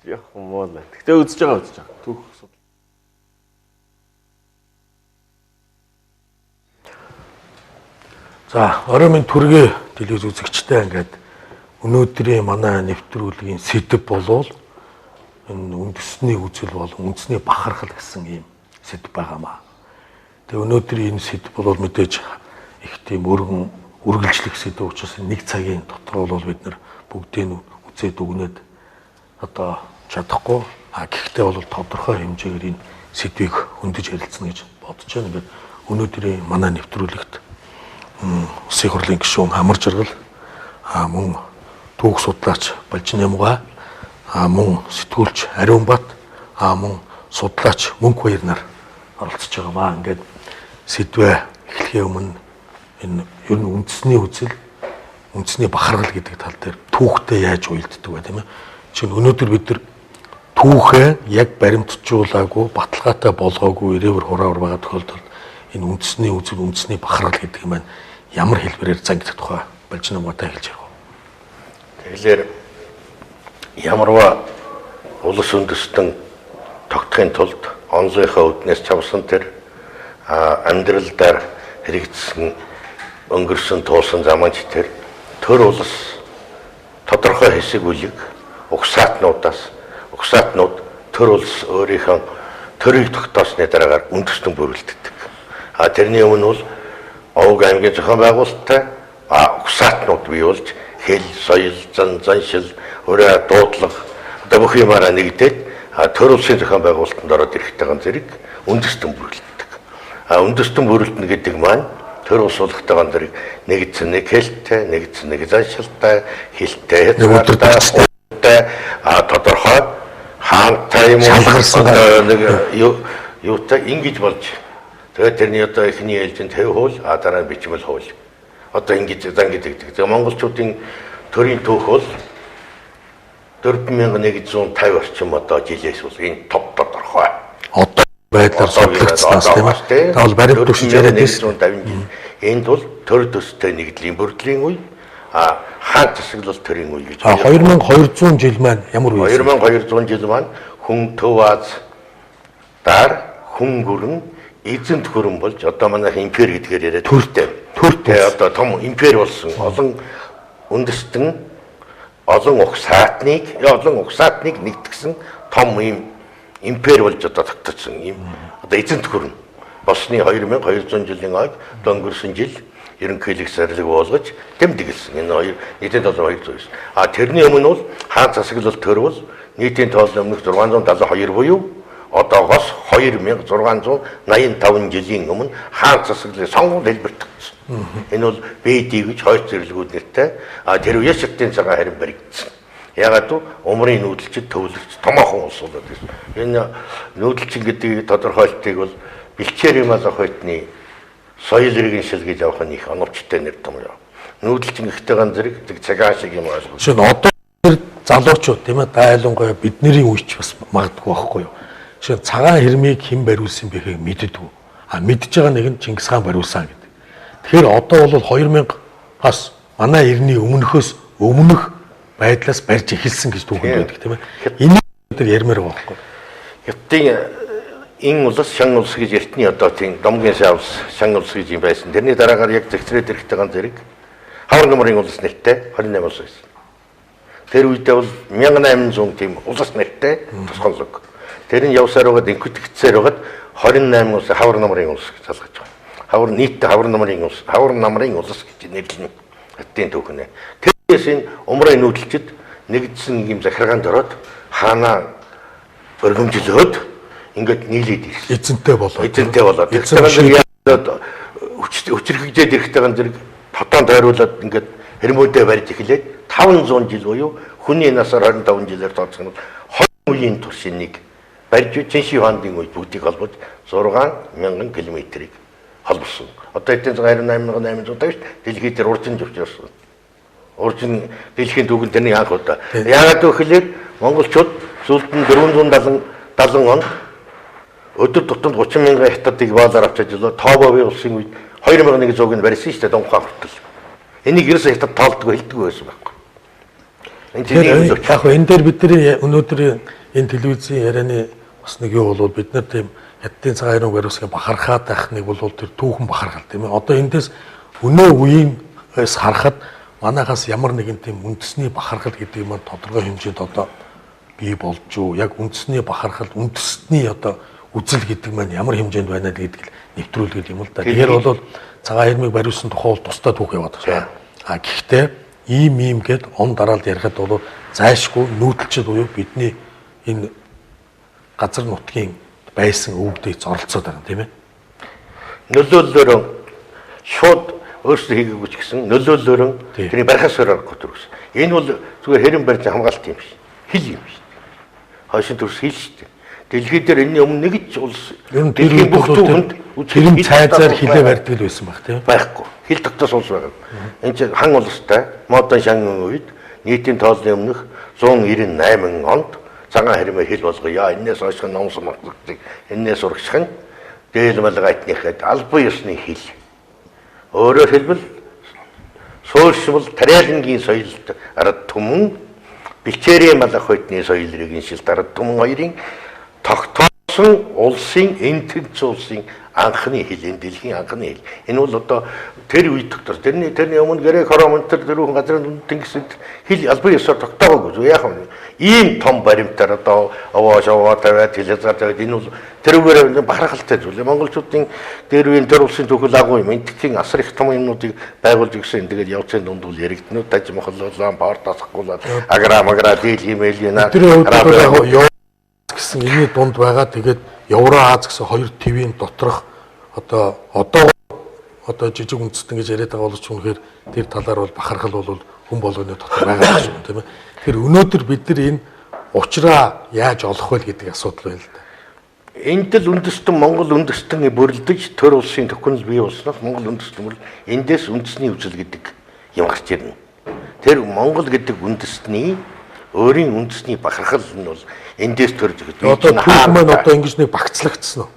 Яг муу л байна. Гэтэ үзэж байгаа үзэж байгаа. Түүх судал. За, орой минь төргий телевиз үзэгчтэй ингээд өнөөдрийн манай нэвтрүүлгийн сэдэв болвол энэ үндэсний үзэл болон үндэсний бахархал гэсэн ийм сэдэв байгаамаа. Тэгээ өнөөдрийн энэ сэдэв бол мэдээж их тийм өргөн үргэлжлэх сэдэв учраас нэг цагийн дотор бол бид нар бүгдийг үзээд өгнөд одоо чадахгүй. А гэхдээ бол тодорхой хэмжээгээр энэ сэдвийг хөндөж ярилцна гэж бодож байна. Ингээд өнөөдрийн манай нэвтрүүлэгт Улсын хурлын гишүүн Хамар Жаргал, мөн түүх судлаач Балжин Ямуга, мөн сэтгүүлч Ариунбат, мөн судлаач Мөнх Баяр нар оролцож байгаамаа. Ингээд сэдвээ эхлэхийн өмнө энэ ер нь үндэсний үзэл, үндэсний бахархал гэдэг тал дээр түүхтэй яаж уялддаг вэ, тийм ээ? Жишээ нь өнөөдөр бид нар түүхээ яг баримтжуулаагүй, баталгаатай болгоогүй ирээвэр хураавар байгаа тохиолдолд энэ үндэсний үзэл, үндэсний бахархал гэдэг юм байна ямар хэлбэрээр зангидах тухай Балжин Ямугатай хэлж ярив. Тэгэхээр ямарваа улс үндэстэн тогтохын тулд онлынхаа үднээс чавсан тэр амьдралдаар хэрэгжсэн өнгөрсөн туулсан заманч тэр төр улс тодорхой хэсэг бүлэг угсаатнуудаас угсаатнууд төр улс өөрийнхөө төрийг тогтоосны дараагаар үндэстэн бүрэлддэг. А тэрний өмнө бол Овг аймгийн зохион байгуулалттай угсаатнууд бий болж хэл, соёл, зан, заншил, ураа, дуудлага одоо бүх юмараа нэгдээд төр улсын зохион байгуулалтанд ороод ирэхтэй ган зэрэг үндэстэн бүрэлддэг. А үндэстэн бүрэлдэнэ гэдэг маань төр улс болохтой ган зэрэг нэгдсэн нэг хэлтэй, нэгдсэн нэг заншилтай, хэлтэй, хязгаартай, тодорхой хаантай юм уу нэг юутай ингэж болж. Тэгээд тэрний одоо эхний ээлжинд хэв хууль, а дараа нь бичмэл хууль. Одоо ингэж зан гэдэг. Тэгээ монголчуудын төрийн түүх бол 4150 орчим одоо жилээс бол энэ топ тодорхой. Одоо байдлаар судлагдсанаас тийм ээ. Та бол баримт түвшиж яриад байсан. 150 жил. Энд бол төр төстэй нэгдлийн бүрдлийн үе, а хаан засаглал төрийн үе гэж. 2200 жил маань ямар үе вэ? 2200 жил маань хүн Төв Аз даар хүн гүрэн эзэнт хөрөн болж одоо манайх импери гэдгээр яриад төртэй. Төртэй. Одоо том импери болсон. Олон үндэстэн олон угсаатныг нэгтгсэн том ийм импери болж одоо тогтцсон. Ийм одоо эзэнт хөрөн болсны 2200 жилийн ойд одоо өнгөрсөн жил ерөнхийлөгч зарлиг буулгаж тэмдэглэсэн. Энэ хоёр нийтийн тоолоор 209. А тэрний өмнө бол хаан засаглал төр бол нийтийн тоолны өмнөх 672 буюу одоогоос 2685 жилийн өмнө хаан засаглалын сонгуул хэлбэрт тогтсон. Энэ бол БД гэж хойч зэрлэгүүд нэртэй. А тэр үеэс шаттын цагаан харин баригдсан. Ягаад гэвэл умрын нүүдэлчид төвлөрч томоохон улс болоод ирсэн. Энэ нүүдэлчин гэдэг тодорхойлтыг бол бэлчээр юм алах хойтны соёл иргэншил гэж авах нь их оновчтой нэр том юм. Нүүдэлчин гэхдээ ган зэрэг цагаан шиг юм ойлгож. Жишээ нь одоо тэр залуучууд тийм ээ дайлангуяа бидний үеч бас магадгүй байхгүй юу. Жишээ нь цагаан хэрмийг хэн бариулсан бэ гэхийг мэддэггүй. А мэдж байгаа нэг нь Чингис хаан бариулсан гэдэг. Тэгэхээр одоо бол 2000 бас манай эртний өмнөхөөс өмнөх байдлаас барьж эхэлсэн гэж түүхэнд байдаг тийм ээ. Энийг бид ярмаар байгаа байхгүй. Хятадын ин улс, шан улс гэж эртний одоо тийм Домгийн сайн улс, шан улс гэж юм байсан. Тэрний дараагаар яг зэгцрээд ирэхтэй ган зэрэг хавар нумрын улс нэртэй 28 улс байсан. Тэр үедээ бол 1800 тийм улс нэртэй тусгаарлаг. Тэр нь явсаар байгаад инкүтгцээр байгаад 28 улс хавар намрын улс гэж залгаж байгаа. Хавар нийтдээ хавар намрын улс, хавар намрын улс гэж нэрлэнэ. Хаттын түүхнэ. Тэрээс энэ умрын нүүдэлчид нэгдсэн юм захиргаанд ороод хаанаа өргөмжлөөд ингээд нийлээд ирсэн. Эзэнтэй болоод. Эзэнтэй болоод. Хүчрхэгдээд ирэхтэй ган зэрэг хотоон тойруулаад ингээд хэрмүүдээ барьж эхлээд 500 жил буюу хүний насаар 25 жилээр тооцох нь хоёр үеийн турш энийг барьж Чинши хаандын үед бүгдийг холбож 6000 км-ийг холбосон. Одоо эдийн засгийн 28850 дэлхий дээр уржин зөвшөөрсөн. Уржин дэлхийн түүхэн тэрний анх удаа. Яагаад гэвэл монголчууд сүүлд нь 470 онд өдөр тутамд 30 мянган хятадыг баалаар авч ажиллаа. Тобови улсын үед 2100-ыг барьсан шүү дээ Донхаа хүртэл. Энийг ерөөсөө хятад тоолдгоо хэлдэггүй байсан байхгүй. Энэ чинь яг энэ дээр бидний өнөөдрийн энэ телевизийн ярианы бас нэг юу бол бид нар тийм хятадын цагаан хайрмаг бариусгийн бахархаад байх нэг бол тэр түүхэн бахархал тийм ээ. Одоо эндээс өнөө үеийнээс харахад манайхаас ямар нэгэн тийм үндэсний бахархал гэдэг юм тодорхой хэмжээнд одоо бий болж юу? Яг үндэсний бахархал, үндэсний одоо үзэл гэдэг маань ямар хэмжээнд байна гэдэг л нэвтрүүлгэл юм л да. Тэгэхээр бол цагаан хайрмыг бариулсан тухай бол тусдаа түүх яваад байгаа. А гэхдээ ийм гэд он дараалал ярихад бол зайлшгүй нүүдэлчд буюу бидний энэ газар нутгийн байсан өвгдийг зоролцоод байгаа юм тийм ээ. Нөлөөллөөр шууд өөрсдөө хийгээгүй ч гэсэн нөлөөллөөр тэрийг барихаас өөр аргагүй төрсөн. Энэ бол зүгээр хэрэн барьж хамгаалт юм биш. Хил юм биш. Хойшин төрс хил шүү дээ. Дэлхий дээр энэний өмнө нэг ч улс дэлхийн бүх түүхэнд хэрэм цайзаар хилээ барьдаг л байсан баг тийм байхгүй. Хил тогтоос улс байгаа. Энэ чинь хан улстай модон шан үед нийтийн тоолны өмнөх 198 онд цагаан хэрмээ хил болгоё. Энээс хойш номсон монголыг энээс урагших нь дээл малгайтныхад албан ёсны хил. Өөрөөр хэлбэл суурьшмал тариалангийн соёлд ард түмэн бэлчээрийн малах хойтны соёл иргэншилт ард түмэн хоёрын тогтоосон улсын энэ тэнц улсын анхны хил, энэ дэлхийн анхны хил. Энэ бол одоо тэр үед тогтоос. Тэрний өмнө грек хором энэ дөрвөн газрын тэнгисэд хил албан ёсоор тогтоогоогүй. Яах вэ? Ийм том баримтаар одоо овоо шовоо тавиад хил хязгаар тавиад энэ бол тэрүүгээр бахархалтай зүйл. Монголчуудын дээр үеийн төр улсын түүхэл агуу юм. Энтхийн асар их том юмнуудыг байгуулж өгсөн. Тэгээд явцын дунд бол яригдана. Таж мохоллоо, пор тасахгүйла, агра магра дийл хиймэл юна. Гэсэн энэний дунд байгаа. Тэгээд Евро Аз гэсэн хоёр твийн доторх одоо жижиг үндэстэн гэж яриад байгаа боловч үнэхээр тэр талаар бол бахархал бол хүн болгоны дотор байгаа юм тийм ээ. Тэр өнөөдөр бид нар энэ учраа яаж олох вэ гэдэг асуудал байна л да. Энд л үндэстэн Монгол үндэстэн бүрэлдэж төр улсын төхөнл бий болсноос Монгол үндэстэн бүр эндээс үндэсний үзэл гэдэг юм гарч ирнэ. Тэр Монгол гэдэг үндэстний өөрийн үндэсний бахархал нь бол эндээс төрж өгдөг. Одоо түүх маань одоо ингэж нэг багцлагдсан уу?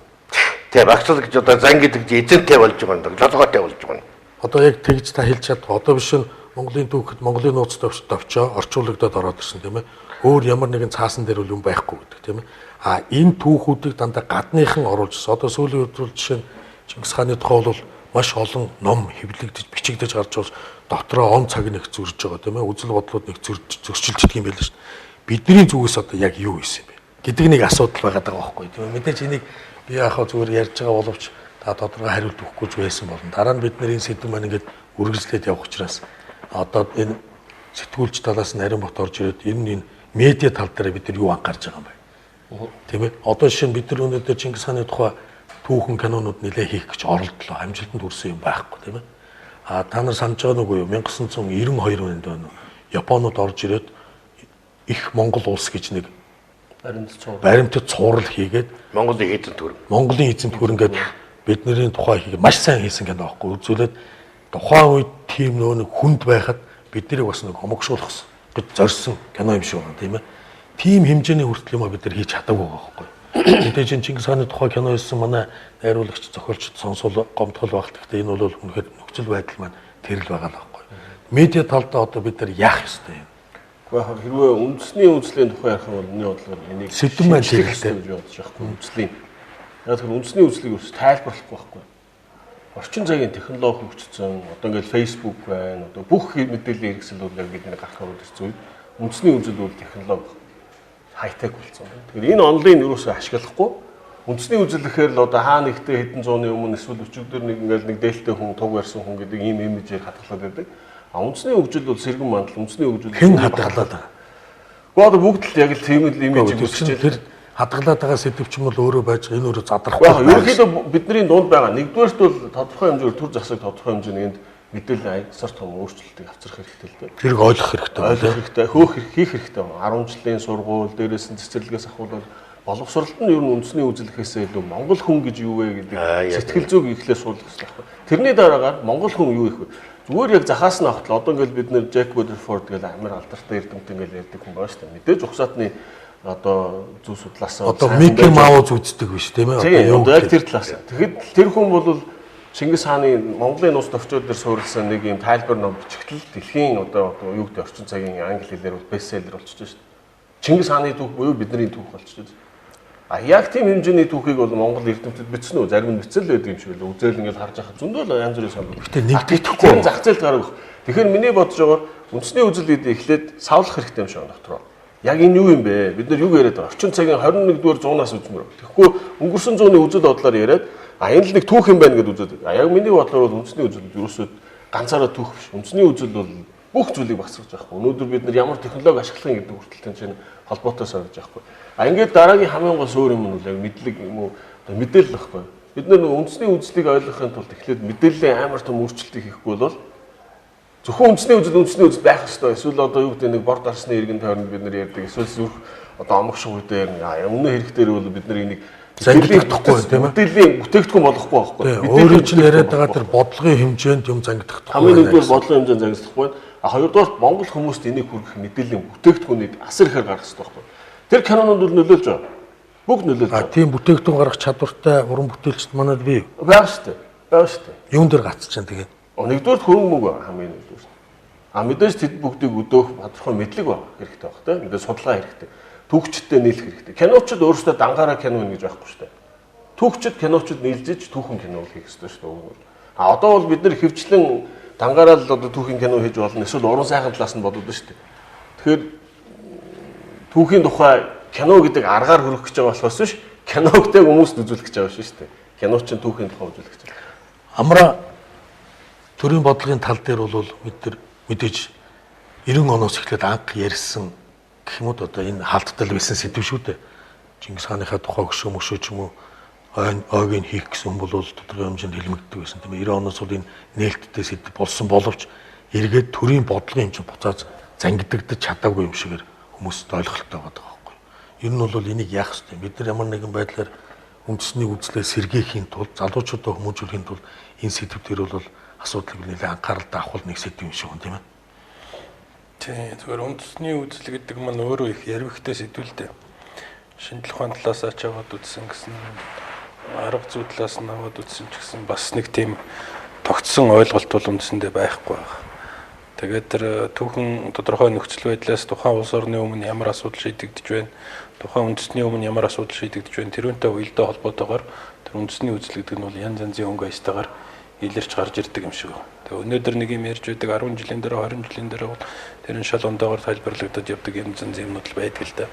Тэ багцлал гэж одоо зан гэдэг чинь эзэнтэй болж байгаа юм. Толгойтой болж байгаа юм. Одоо яг тэгж та хэлж чадах. Одоо биш нь Монголын түүхэд Монголын нууц товчоо орчуулагдаад ороод ирсэн тийм ээ. Өөр ямар нэгэн цаасан дээр үл юм байхгүй гэдэг тийм ээ. А энэ түүхүүдийг дандаа гадныхан оруулж ирсэн. Одоо сүүлийн үед бол жишээ нь Чингис хааны тухай бол маш олон ном хэвлэгдэж бичигдэж гарч бол дотроо он цаг нэг зөрж байгаа тийм ээ. Үзэл бодлууд нэг зөрчилж идэх юм байл шүү дээ. Бидний зүгээс одоо яг юу хийсэн юм бэ гэдэг нэг асуудал байгаад байгаа байхгүй тийм ээ. Мэдээж энийг би яг хаа зүгээр ярьж байгаа боловч та тодорхой хариулт өгөхгүй ч байсан болно. Дараа нь бид нар энэ сэдв маань ингээд үргэлжлээд явах учраас одоо энэ сэтгүүлч талаас нь Нарийн бот орж ирээд энэ медиа тал дээр бид нар юу анхаарч байгаа юм бэ? Тийм ээ. Одоо жишээ нь бид нар өнөөдөр Чингис хааны тухай түүхэн кинонууд нэлээ хийх гэж оролдлоо. Амжилтанд хүрсэн юм байхгүй тийм ээ. А та нар санаж байгаа нүггүй юу? 1992 онд байна уу? Японууд орж ирээд их Монгол улс гэж нэг баримтат цуврал хийгээд Монголын эзэнт хөрөн. Монголын эзэнт хөрөн гэдэг бидний тухай хийгээ маш сайн хийсэн кино байхгүй. Үзүүлээд тухайн үед тийм нөө нэг хүнд байхад биднийг бас нэг хомогшуулах гэж зорьсон кино юм шиг байна тийм ээ. Тийм хэмжээний хүртэл юм а бид нар хийж чадаагүй байгаа байхгүй. Мэдээж энэ Чингис хааны тухай кино хийсэн манай найруулагч зохиолчд сонсвол гомдгол байх. Гэхдээ энэ бол үнэхээр нөхцөл байдал маань тэр л байгаа л байхгүй. Медиа талдаа одоо бид нар яах ёстой юм? Гэхдээ яг хэрвээ үндэсний үзлийн тухай ярих юм бол миний бодлоор энийг сэдв маань хэрэгтэй гэж бодож байхгүй үзлийн. Яг тэр үндэсний үзлийг ерөөс тайлбарлахгүй байхгүй. Орчин цагийн технологи хөгжсөн, одоо ингээл Facebook байна, одоо бүх мэдээллийн хэрэгсэл бол яг бидний гарах үед ирсэн үед үндэсний үзэл бол технологи хайтек болсон. Тэгэхээр энэ онлайн ерөөсөө ашиглахгүй үндэсний үзэл гэхээр л одоо хаа нэгтээ хэдэн зууны өмнө эсвэл өчигдөр нэг ингээл нэг дээлтэй хүн туг барьсан хүн гэдэг ийм имижээр хадгалаад байдаг. А үндэсний хөгжил бол сэргэн мандал, үндэсний хөгжил хэн хадгалаад байгаа? Гэхдээ одоо бүгд л яг л тийм л имижийг үүсгэж тэр хадгалаад байгаа сэдв ч юм бол өөрөө байж энэ өөрөө задрахгүй. Ерөнхийдөө бидний дунд байгаа нэгдүгээрт бол тодорхой хэмжээгээр төр засаг тодорхой хэмжээний энд мэдээлэл асар том өөрчлөлтийг авчрах хэрэгтэй л дээ. Тэрийг ойлгох хэрэгтэй. Ойлгох хэрэгтэй, хөөх хийх хэрэгтэй. 10 жилийн сургууль, дээрээс нь цэцэрлэгээс ахуулаад боловсролт нь ер нь үндэсний үзэл гэхээсээ илүү Монгол хүн гэж юу вэ гэдэг сэтгэл зүйг эхлээ суулгах хэрэгтэй байхгүй. Тэрний дараагаар Монгол хүн юу их вэ? Зүгээр яг захаас нь авахтал одоо ингээл бид нэр Джек Уэдерфорд гэл амар алдартай эрдэмтэн ингээл ярьдаг хүн байгаа шүү дээ. Мэдээж угсаатны одоо зүй судлаасаа одоо Микки Маус үздэг биш тийм ээ. Одоо яг тэр талаас. Тэгэхэд тэр хүн бол Чингис хааны Монголын нууц төвчүүд дээр суурилсан нэг юм тайлбар ном бичигтэл дэлхийн одоо юу гэдэг орчин цагийн англи хэлээр бол бестселлер болчихж шүү дээ. Чингис хааны түүх буюу бидний түүх болчихж байна. А яг тийм хэмжээний түүхийг бол Монгол эрдэмтэд бичсэн үү? Зарим нь бичсэн л байдаг юм шиг л. Үзэл ингээл харж байхад зөндөө л янз бүрийн санал. Гэтэ нэгдэхгүй зах зээлд гарах. Тэгэхээр миний бодож байгаагаар үндэсний үзэл гэдэг эхлээд савлах хэрэгтэй юм шиг байна дотроо. Яг энэ юу юм бэ? Бид нар юу яриад байгаа? Орчин цагийн 21-р зуунаас үзмээр. Тэгэхгүй өнгөрсөн зууны үзэл бодлоор яриад а энэ л нэг түүх юм байна гэдээ үзээд. А яг миний бодлоор бол үндэсний үзэл ерөөсөө ганцаараа түүх биш. Үндэсний үзэл бол бүх зүйлийг багасгаж байгаа хгүй. Өнөөдөр бид нар ямар технологи ашиглах юм гэдэг хүртэл тань чинь холбоотой санаж байгаа хгүй. А ингээд дараагийн хамгийн гол өөр юм нь бол яг мэдлэг юм уу мэдээлэл байхгүй. Бид нар үндэсний үзлийг ойлгохын тулд эхлээд мэдээллийн амар том өөрчлөлтийг хийхгүй бол зөвхөн үндэсний үзэл байх ёстой. Эсвэл одоо юу гэдэг нэг бор дарсны иргэн тойронд бид нар ярьдаг. Эсвэл зүрх одоо омог шугуу дээр өмнө хэрэгтэй бол бид нар энийг зангидахгүй тийм ээ. Мэдээллийн бүтээгдэхүүн болохгүй байхгүй. Өөрөө чинь яриад байгаа тэр бодлогын хэмжээнд юм зангидахдаггүй. Хамгийн нэгдүгээр бодлогын хэмжээнд зангидахдаггүй. А хоёрдугаар Монгол хүмүүст энийг хүргэх мэдээллийн бүтээгдэхүүнийг асар ихээр гаргах хэрэгтэй байхгүй. Тэр кинонууд бол нөлөөлж байгаа. Бүгд нөлөөлж байгаа. Тийм бүтээгдэхүүн гаргах чадвартай уран бүтээлчд манад бий. Байгаа шүү дээ. Байгаа шүү дээ. Юун дээр гацж чинь тэгээд. Нэгдүгээр хөрөнгө мөнгө хамгийн нэгдүгээр. А мэдээж тэд бүгдийг өдөөх тодорхой мэдлэг байх хэрэгтэй байх тийм. Мэдээж судалгаа хэрэгтэй. Түүхчдтэй нийлэх хэрэгтэй. Киночд өөрсдөө дангаараа кино хийнэ гэж байхгүй шүү дээ. Түүхчд киночд нийлжиж түүхэн кино хийх хэрэгтэй шүү дээ. А одоо бол бид нар хөвчлэн дангаараа л одоо түүхийн кино хийж болно. Эсвэл уран сайхан талаас нь бодод шүү дээ. Тэгэхээр түүхийн тухай кино гэдэг аргаар хүргэх гэж байгаа болохоос биш киногтэй хүмүүст үзүүлэх гэж байгаа шүү дээ. Кино чинь түүхийн тухай үзүүлэх гэж байгаа. Амраа төрийн бодлогын тал дээр бол бид нар мэдээж 90 оноос эхлээд анх ярьсан гэх юм уу одоо энэ хаалттай байсан сэдв шүү дээ. Чингис хааныхаа тухай хөшөө мөшөө ч юм уу ойг нь хийх гэсэн хүн бол тодорхой хэмжээнд хэлмэгддэг байсан тийм ээ. 90 оноос бол энэ нээлттэй сэдв болсон боловч эргээд төрийн бодлогын хэмжээ буцааз зангидагдаж чадаагүй юм шигээр хүмүүст ойлголттой байгаа байхгүй. Ер нь бол энийг яах ёстой юм? Бид нар ямар нэгэн байдлаар үндэсний үзлээ сэргээхийн тулд залуучуудаа хүмүүжүүлэхийн тулд энэ сэдв дээр бол асуудлыг нэлээд анхааралтай авах нэг сэдв юм шиг байна тийм ээ. Тийм зүгээр үндэсний үзэл гэдэг маань өөрөө их ярвихтэй сэдв л дээ. Шинжлэх ухааны талаас ач аваад үзсэн гэсэн арга зүй талаас нь аваад үзсэн ч гэсэн бас нэг тийм тогтсон ойлголт бол үндсэндээ байхгүй байна. Тэгээд тэр түүхэн тодорхой нөхцөл байдлаас тухайн улс орны өмнө ямар асуудал шийдэгдэж байна, тухайн үндэсний өмнө ямар асуудал шийдэгдэж байна, тэрүүнтэй уялдаа холбоотойгоор тэр үндэсний үзэл гэдэг нь бол янз янзын өнгө аястайгаар илэрч гарч ирдэг юм шиг. Тэгээ өнөөдөр нэг юм ярьж байдаг 10 жилийн дараа 20 жилийн дараа бол тэр нь шал ондоогоор тайлбарлагдаад явдаг юм зэн юмнууд л байдаг л да.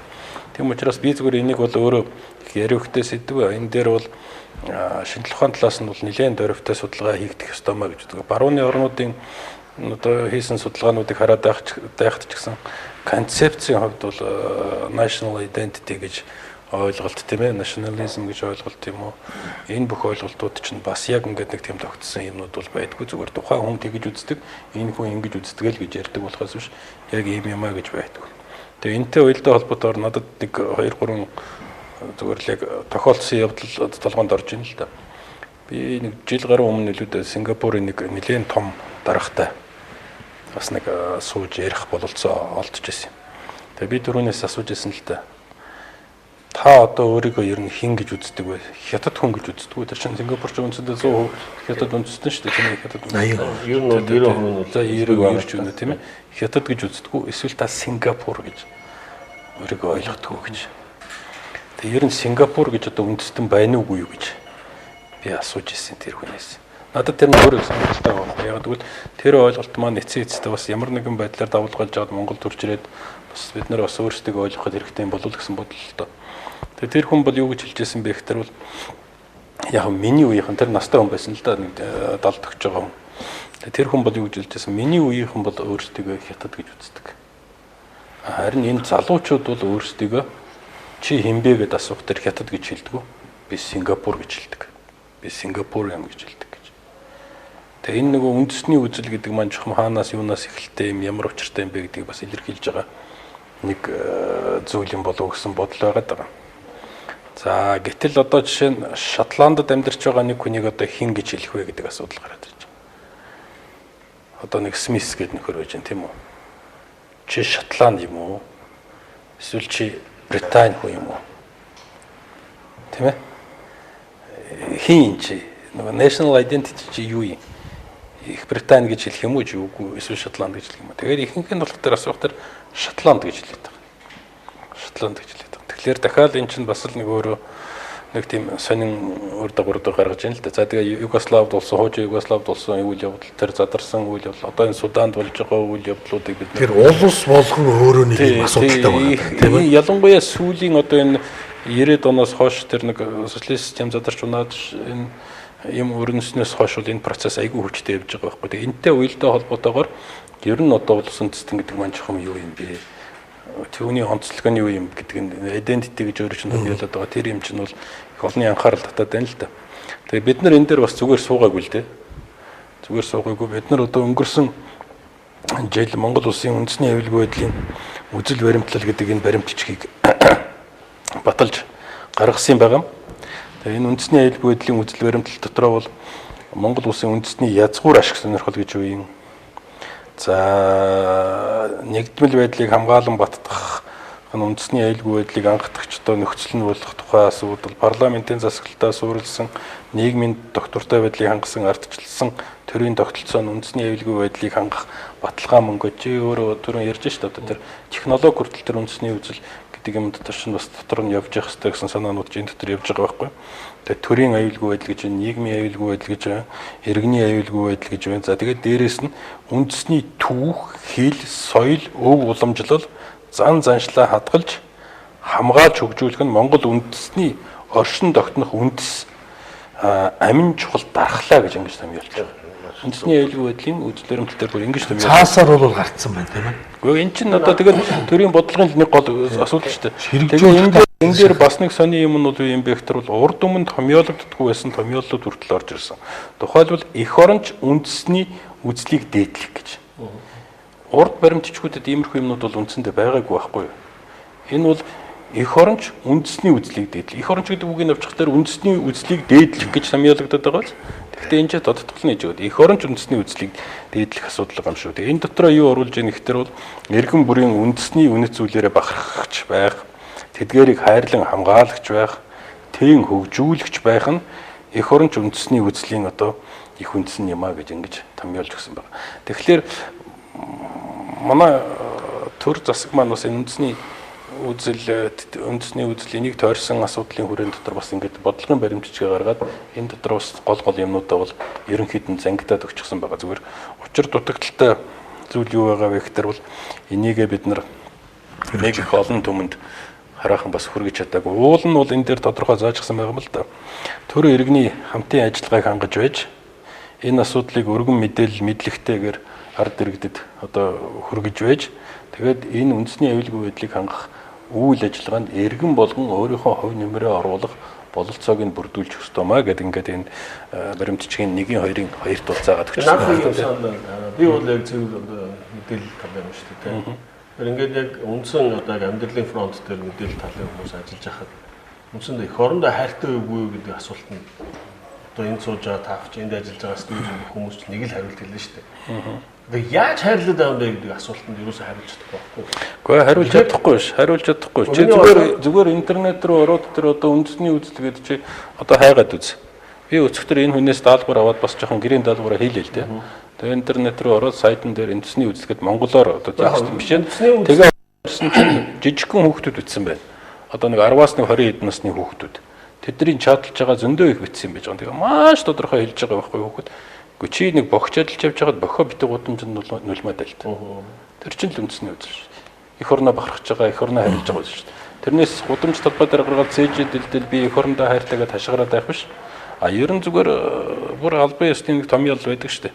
Тийм учраас би зүгээр энийг бол өөрөө их яриухтай сэдв. Энэ дээр бол шинжлэх ухааны талаас нь бол нэлээд дөрвтэй судалгаа хийгдэх ёстой маа гэж боддог. Барууны орнуудын одоо хийсэн судалгаануудыг хараад байхад ч гэсэн концепцийн хувьд бол national identity гэж ойлголт тийм ээ, национализм гэж ойлголт юм уу? Энэ бүх ойлголтууд чинь бас яг ингээд нэг тийм тогтсон юмнууд бол байдгүй. Зүгээр тухайн хүн тэгж үздэг, энэ хүн ингэж үздэг л гэж ярьдаг болохоос биш яг ийм юм а гэж байдгүй. Тэгээ энэтэй уялдаа холбоотойгоор надад нэг 2 3 зүгээр л яг тохиолдсон явдал толгоонд орж ийн л да. Би нэг жил гаруй өмнө нөлөөдөө Сингапурын нэг нэлээд том даргатай бас нэг сууж ярих бололцоо олдож байсан юм. Тэгээ би түрүүнээс асууж байсан л да. Та одоо өөрийгөө ер нь хэн гэж үздэг вэ? Хятад хүн гэж үздэг үү? Тэр чинь Сингапур ч үндсэндээ 100% хятад үндэстэн шүү дээ. Тийм ээ, хятад үндэстэн. Ер нь бол 90% нь за 90% ч үнэ тийм ээ. Хятад гэж үздэг үү? Эсвэл та Сингапур гэж өөрийгөө ойлгодог уу гэж. Тэгээ ер нь Сингапур гэж одоо үндэстэн байна уугүй юу гэж би асууж ирсэн тэр хүнээс. Надад тэр нь өөрөө сонирхолтой байгаа. Яг тэгвэл тэр ойлголт маань эцсийн эцэстээ бас ямар нэгэн байдлаар давлгаалж аваад Монгол төрж ирээд бас бид нар бас өөрсдөө ойлгоход хэрэгтэй юм болов гэсэн бодол л доо. Тэгээ тэр хүн бол юу гэж хэлж байсан бэ гэхээр бол яг миний үеийнхэн тэр настай хүн байсан л да, нэг 70 төгсөж байгаа хүн. Тэгээ тэр хүн бол юу гэж хэлж байсан? Миний үеийнхэн бол өөрсдөө хятад гэж үздэг. Харин энэ залуучууд бол өөрсдөө чи хэн бэ гэдээ асуух тэр хятад гэж хэлдэг. Би Сингапур гэж хэлдэг. Би Сингапур юм гэж хэлдэг гэж. Тэгээ энэ нөгөө үндэсний үзэл гэдэг маань чухам хаанаас юунаас эхэлтэй юм ямар учиртай юм бэ гэдгийг бас илэрхийлж байгаа нэг зүйл юм болов гэсэн бодол байгаад байгаа. За гэтэл одоо жишээ нь Шотландд амьдарч байгаа нэг хүнийг одоо хэн гэж хэлэх вэ гэдэг асуудал гараад ирж байгаа. Одоо нэг Смис гэдэг нөхөр байж байна тийм үү? Чи Шотланд юм уу? Эсвэл чи Британи хүн юм уу? Тийм ээ? Хин чи Нөгөө national identity чи юу юм? Их Британи гэж хэлэх юм уу чи үгүй эсвэл Шотланд гэж хэлэх юм уу? Тэгээд ихэнх нь болох дээр асуух дээр Шотланд гэж хэлээд байгаа. Шотланд гэж хэлээд байгаа. Тэгэхээр дахиад эн чинь бас л нэг өөрөө нэг тийм сонин үр дагавар гаргаж ийн л да. За тэгээ Югославд болсон, хуучин Югославд болсон үйл явдал, тэр задарсан үйл явдал, одоо энэ Суданд болж байгаа үйл явдлуудыг бид тэр улс болгон өөрөө нэг юм асуудалтай байна тийм ээ. Ялангуяа сүүлийн одоо энэ 90-ад оноос хойш тэр нэг социалист систем задарч унаад энэ юм өрнөснөөс хойш бол энэ процесс айгүй хүчтэй явж байгаа байхгүй. Тэгээ энэтэй уялдаа холбоотойгоор ер нь одоо улс үндэстэн гэдэг маань чухам юу юм бэ? Түүний онцлог нь юу юм гэдэг нь identity гэж өөрөө чинь томьёолоод байгаа. Тэр юм чинь бол их олонний анхаарал татаад байна л да. Тэгээ бид нар энэ дээр бас зүгээр суугаагүй л дээ. Зүгээр суугаагүй. Бид нар одоо өнгөрсөн жил Монгол улсын үндэсний аюулгүй байдлын үзэл баримтлал гэдэг энэ баримтчгийг баталж гаргасан юм байгаа. Тэгээ энэ үндэсний аюулгүй байдлын үзэл баримтлал дотроо бол Монгол улсын үндэсний язгуур ашиг сонирхол гэж юу юм. За нэгдмэл байдлыг хамгаалан баттгах үндэсний аюулгүй байдлыг анхдагч одоо нөхцөл нь болох тухай асуудал, парламентын засаглалтаа суурилсан нийгмийн доктортой байдлыг хангасан ардчилсан төрийн тогтолцоо нь үндэсний аюулгүй байдлыг хангах баталгаа мөнгө чи өөрөө түрүүн ярьж шít одоо тэр технологи хүртэл тэр үндэсний үзэл гэдэг юм дотор чинь бас дотор нь явж явах хэрэгтэй гэсэн санаанууд чинь энэ дотор явж байгаа байхгүй. Тэгээ төрийн аюулгүй байдал гэж байна, нийгмийн аюулгүй байдал гэж байна, иргэний аюулгүй байдал гэж байна. За тэгээд дээрэс нь үндэсний түүх, хэл, соёл, өв уламжлал, зан заншлаа хадгалж хамгаалж хөгжүүлэх нь Монгол үндэсний оршин тогтнох үндэс амин чухал дархлаа гэж ингэж томьёолж байна. Үндэсний аюулгүй байдлын үзэл баримтлал дээр бүр ингэж томьёолж. Цаасаар бол гарцсан байна тийм ээ. Гэхдээ эн чинь одоо тэгээд төрийн бодлогын нэг гол асуудал шүү дээ. Тэгээд энэ дээр бас нэг сони юм нь бол юу юм бэ гэхээр бол урд өмнө томьёологддоггүй байсан томьёоллууд хүртэл орж ирсэн. Тухайлбал эх оронч үндэсний үзлийг дээдлэх гэж. Урд баримтчгүүдэд иймэрхүү юмнууд бол үндсэндээ байгаагүй байхгүй юу? Энэ бол эх оронч үндэсний үзлийг дээдлэх. Эх оронч гэдэг үгийг авчих дээр үндэсний үзлийг дээдлэх гэж томьёологдоод байгаа биз? Гэхдээ энэ ч тодтгол нь хийж өгöd. Эх оронч үндэсний үзлийг дээдлэх асуудал юм шүү. Тэгээ энэ дотроо юу оруулж ийн гэхээр бол эргэн бүрийн үндэсний үнэт зүйлээрээ бахархагч байх, тэдгээрийг хайрлан хамгаалагч байх, тэн хөгжүүлэгч байх нь эх оронч үндэсний үзлийн одоо их үндэс нь юм а гэж ингэж томьёолж өгсөн байна. Тэгэхээр манай төр засаг маань бас энэ үндэсний үзэл, үндэсний үзэл энийг тойрсон асуудлын хүрээнд дотор бас ингээд бодлогын баримтчигээ гаргаад энэ дотор бас гол гол юмнуудаа бол ерөнхийд нь зангидаад өгчихсөн байгаа. Зүгээр учир дутагдaltaй зүйл юу байгаа вэ гэхээр бол энийгээ бид нар нэг их олон түмэнд хараахан бас хүргэж чадаагүй. Уул нь бол энэ дээр тодорхой заажсан байгаа юм л да. Төр иргэний хамтын ажиллагааг хангаж байж энэ асуудлыг өргөн мэдээлэл мэдлэгтэйгээр ард иргэдэд одоо хүргэж байж тэгээд энэ үндэсний аюулгүй байдлыг хангах үйл ажиллагаанд эргэн болгон өөрийнхөө хувь нэмрээ оруулах бололцоог нь бүрдүүлж өгөх ёстой маа гэдэг ингээд энэ баримтчгийн 1-ийн 2-ын 2-т бол заагаад өгсөн. Би бол яг зөв одоо мэдээлэл талын юм шүү дээ. Тэр ингээд яг үндсэн одоо яг амьдралын фронт дээр мэдээлэл талын хүмүүс ажиллаж байхад үндсэндээ эх орондоо хайртай үгүй юу гэдэг асуулт нь одоо энд сууж байгаа таавч энд ажиллаж байгаа студент хүмүүс ч нэг л хариулт хэлнэ шүү дээ. Одоо яаж хайрлаад байгаа юм бэ гэдэг асуултанд юусоо хариулж чадахгүй байхгүй. Гэхдээ хариулж чадахгүй биш, хариулж чадахгүй. Чи зүгээр интернет рүү ороод тэр одоо үндэсний үзэл гэдэг чи одоо хайгаад үз. Би өчигдөр энэ хүнээс даалгавар аваад бас жоохон гэрийн даалгавраа хийлээ л дээ. Тэгээ интернет рүү ороод сайтн дээр үндэсний үзэл гэд монголоор одоо текст бичээд тэгээ орсон чинь жижигхэн хүүхдүүд бичсэн байна. Одоо нэг 10-аас нэг 20 хэдэн насны хүүхдүүд. Тэдний чаталж байгаа зөндөө их бичсэн юм байж байгаа. Тэгээ маш тодорхой хэлж байгаа байхгүй хүүхэд. Гэхдээ чи нэг богч адилж явж байгаад бохио битэг гудамжинд нулимаад альт. Тэр чинь л үндэсний үзэл шүү дээ. Эх орноо бахархаж байгаа, эх орноо харилж байгаа үзэл шүү дээ. Тэрнээс гудамж талбай дээр гаргаад цээжээ дэлдэл би эх орондоо хайртайгаа ташгараад байх биш. А ер нь зүгээр бүр албан ёсны нэг томьёол байдаг шүү дээ.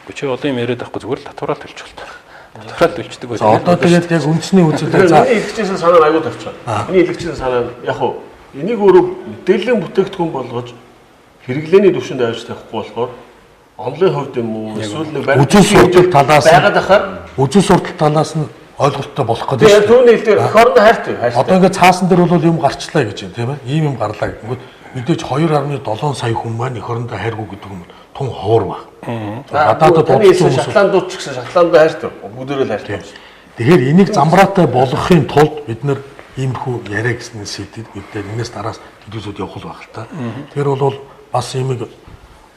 Гэхдээ чи олон юм яриад байхгүй зүгээр л татвараа төлчих л та. Татвараа төлчдөг байх. Одоо тэгээд яг үндэсний үзэл за илгэжсэн санаа аягүй тавьчих. Миний илгэжсэн санаа яг хуу энийг өөрөө мэдээллийн бүтээгдэхүүн болгож хэрэглээний түвшинд авч тавихгүй болохоор онлын хувьд юм уу эсвэл нэг үзэл суртал талаас байгаад ахаар үзэл суртал талаас нь ойлголттой болох гэдэг шүү дээ. Түүний хэлдгээр эх орондоо хайртай. Одоо ингээд цаасан дээр бол юм гарчлаа гэж юм тийм ээ. Ийм юм гарлаа гэнгүүт мэдээж 2.7 сая хүн маань эх орондоо хайргүй гэдэг юм тун ховор баг. Гадаадд бодсон хүмүүс Шотландууд ч гэсэн Шотландд хайртай. Бүгдээрээ л хайртай. Тэгэхээр энийг замбраатай болгохын тулд бид нэр иймэрхүү яриа гэсэн сэдвийг бид энэс дараас хэдүүсүүд явах л байх л та. Тэгэхээр бол бас иймиг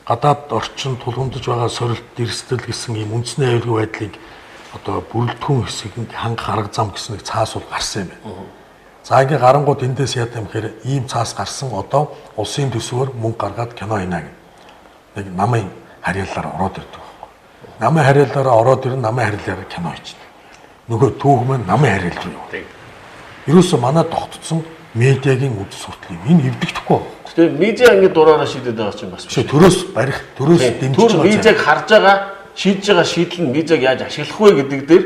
гадаад орчин тулгамдж байгаа сорилт, дэрсдэл гэсэн ийм үндэсний аюулгүй байдлыг одоо бүрэлдэхүүн хэсгийг хангах арга зам гэсэн нэг цаас бол гарсан юм байна. За ингээ гарангууд эндээс яа юм гэхээр ийм цаас гарсан одоо улсын төсвөөр мөнгө гаргаад кино хийнэ гэх. Нэг намын харьяалаар ороод ирдэг байхгүй. Намын харьяалаараа ороод ирэн намын харьяалаараа кино хийчихдэг. Нөгөө түүх маань намын харьяал руу явна. Ерөөсөө манай тогтцсон медиагийн үдс хүртэл юм. Энэ эвдэгдэхгүй байна. Тэгээ медиа ингэ дураараа шийдэд байгаа чинь бас биш. Төрөөс барих, төрөөс дэмжиж байгаа. Төр медиаг харж байгаа, шийдэж байгаа шийдэл нь медиаг яаж ашиглах вэ гэдэг дээр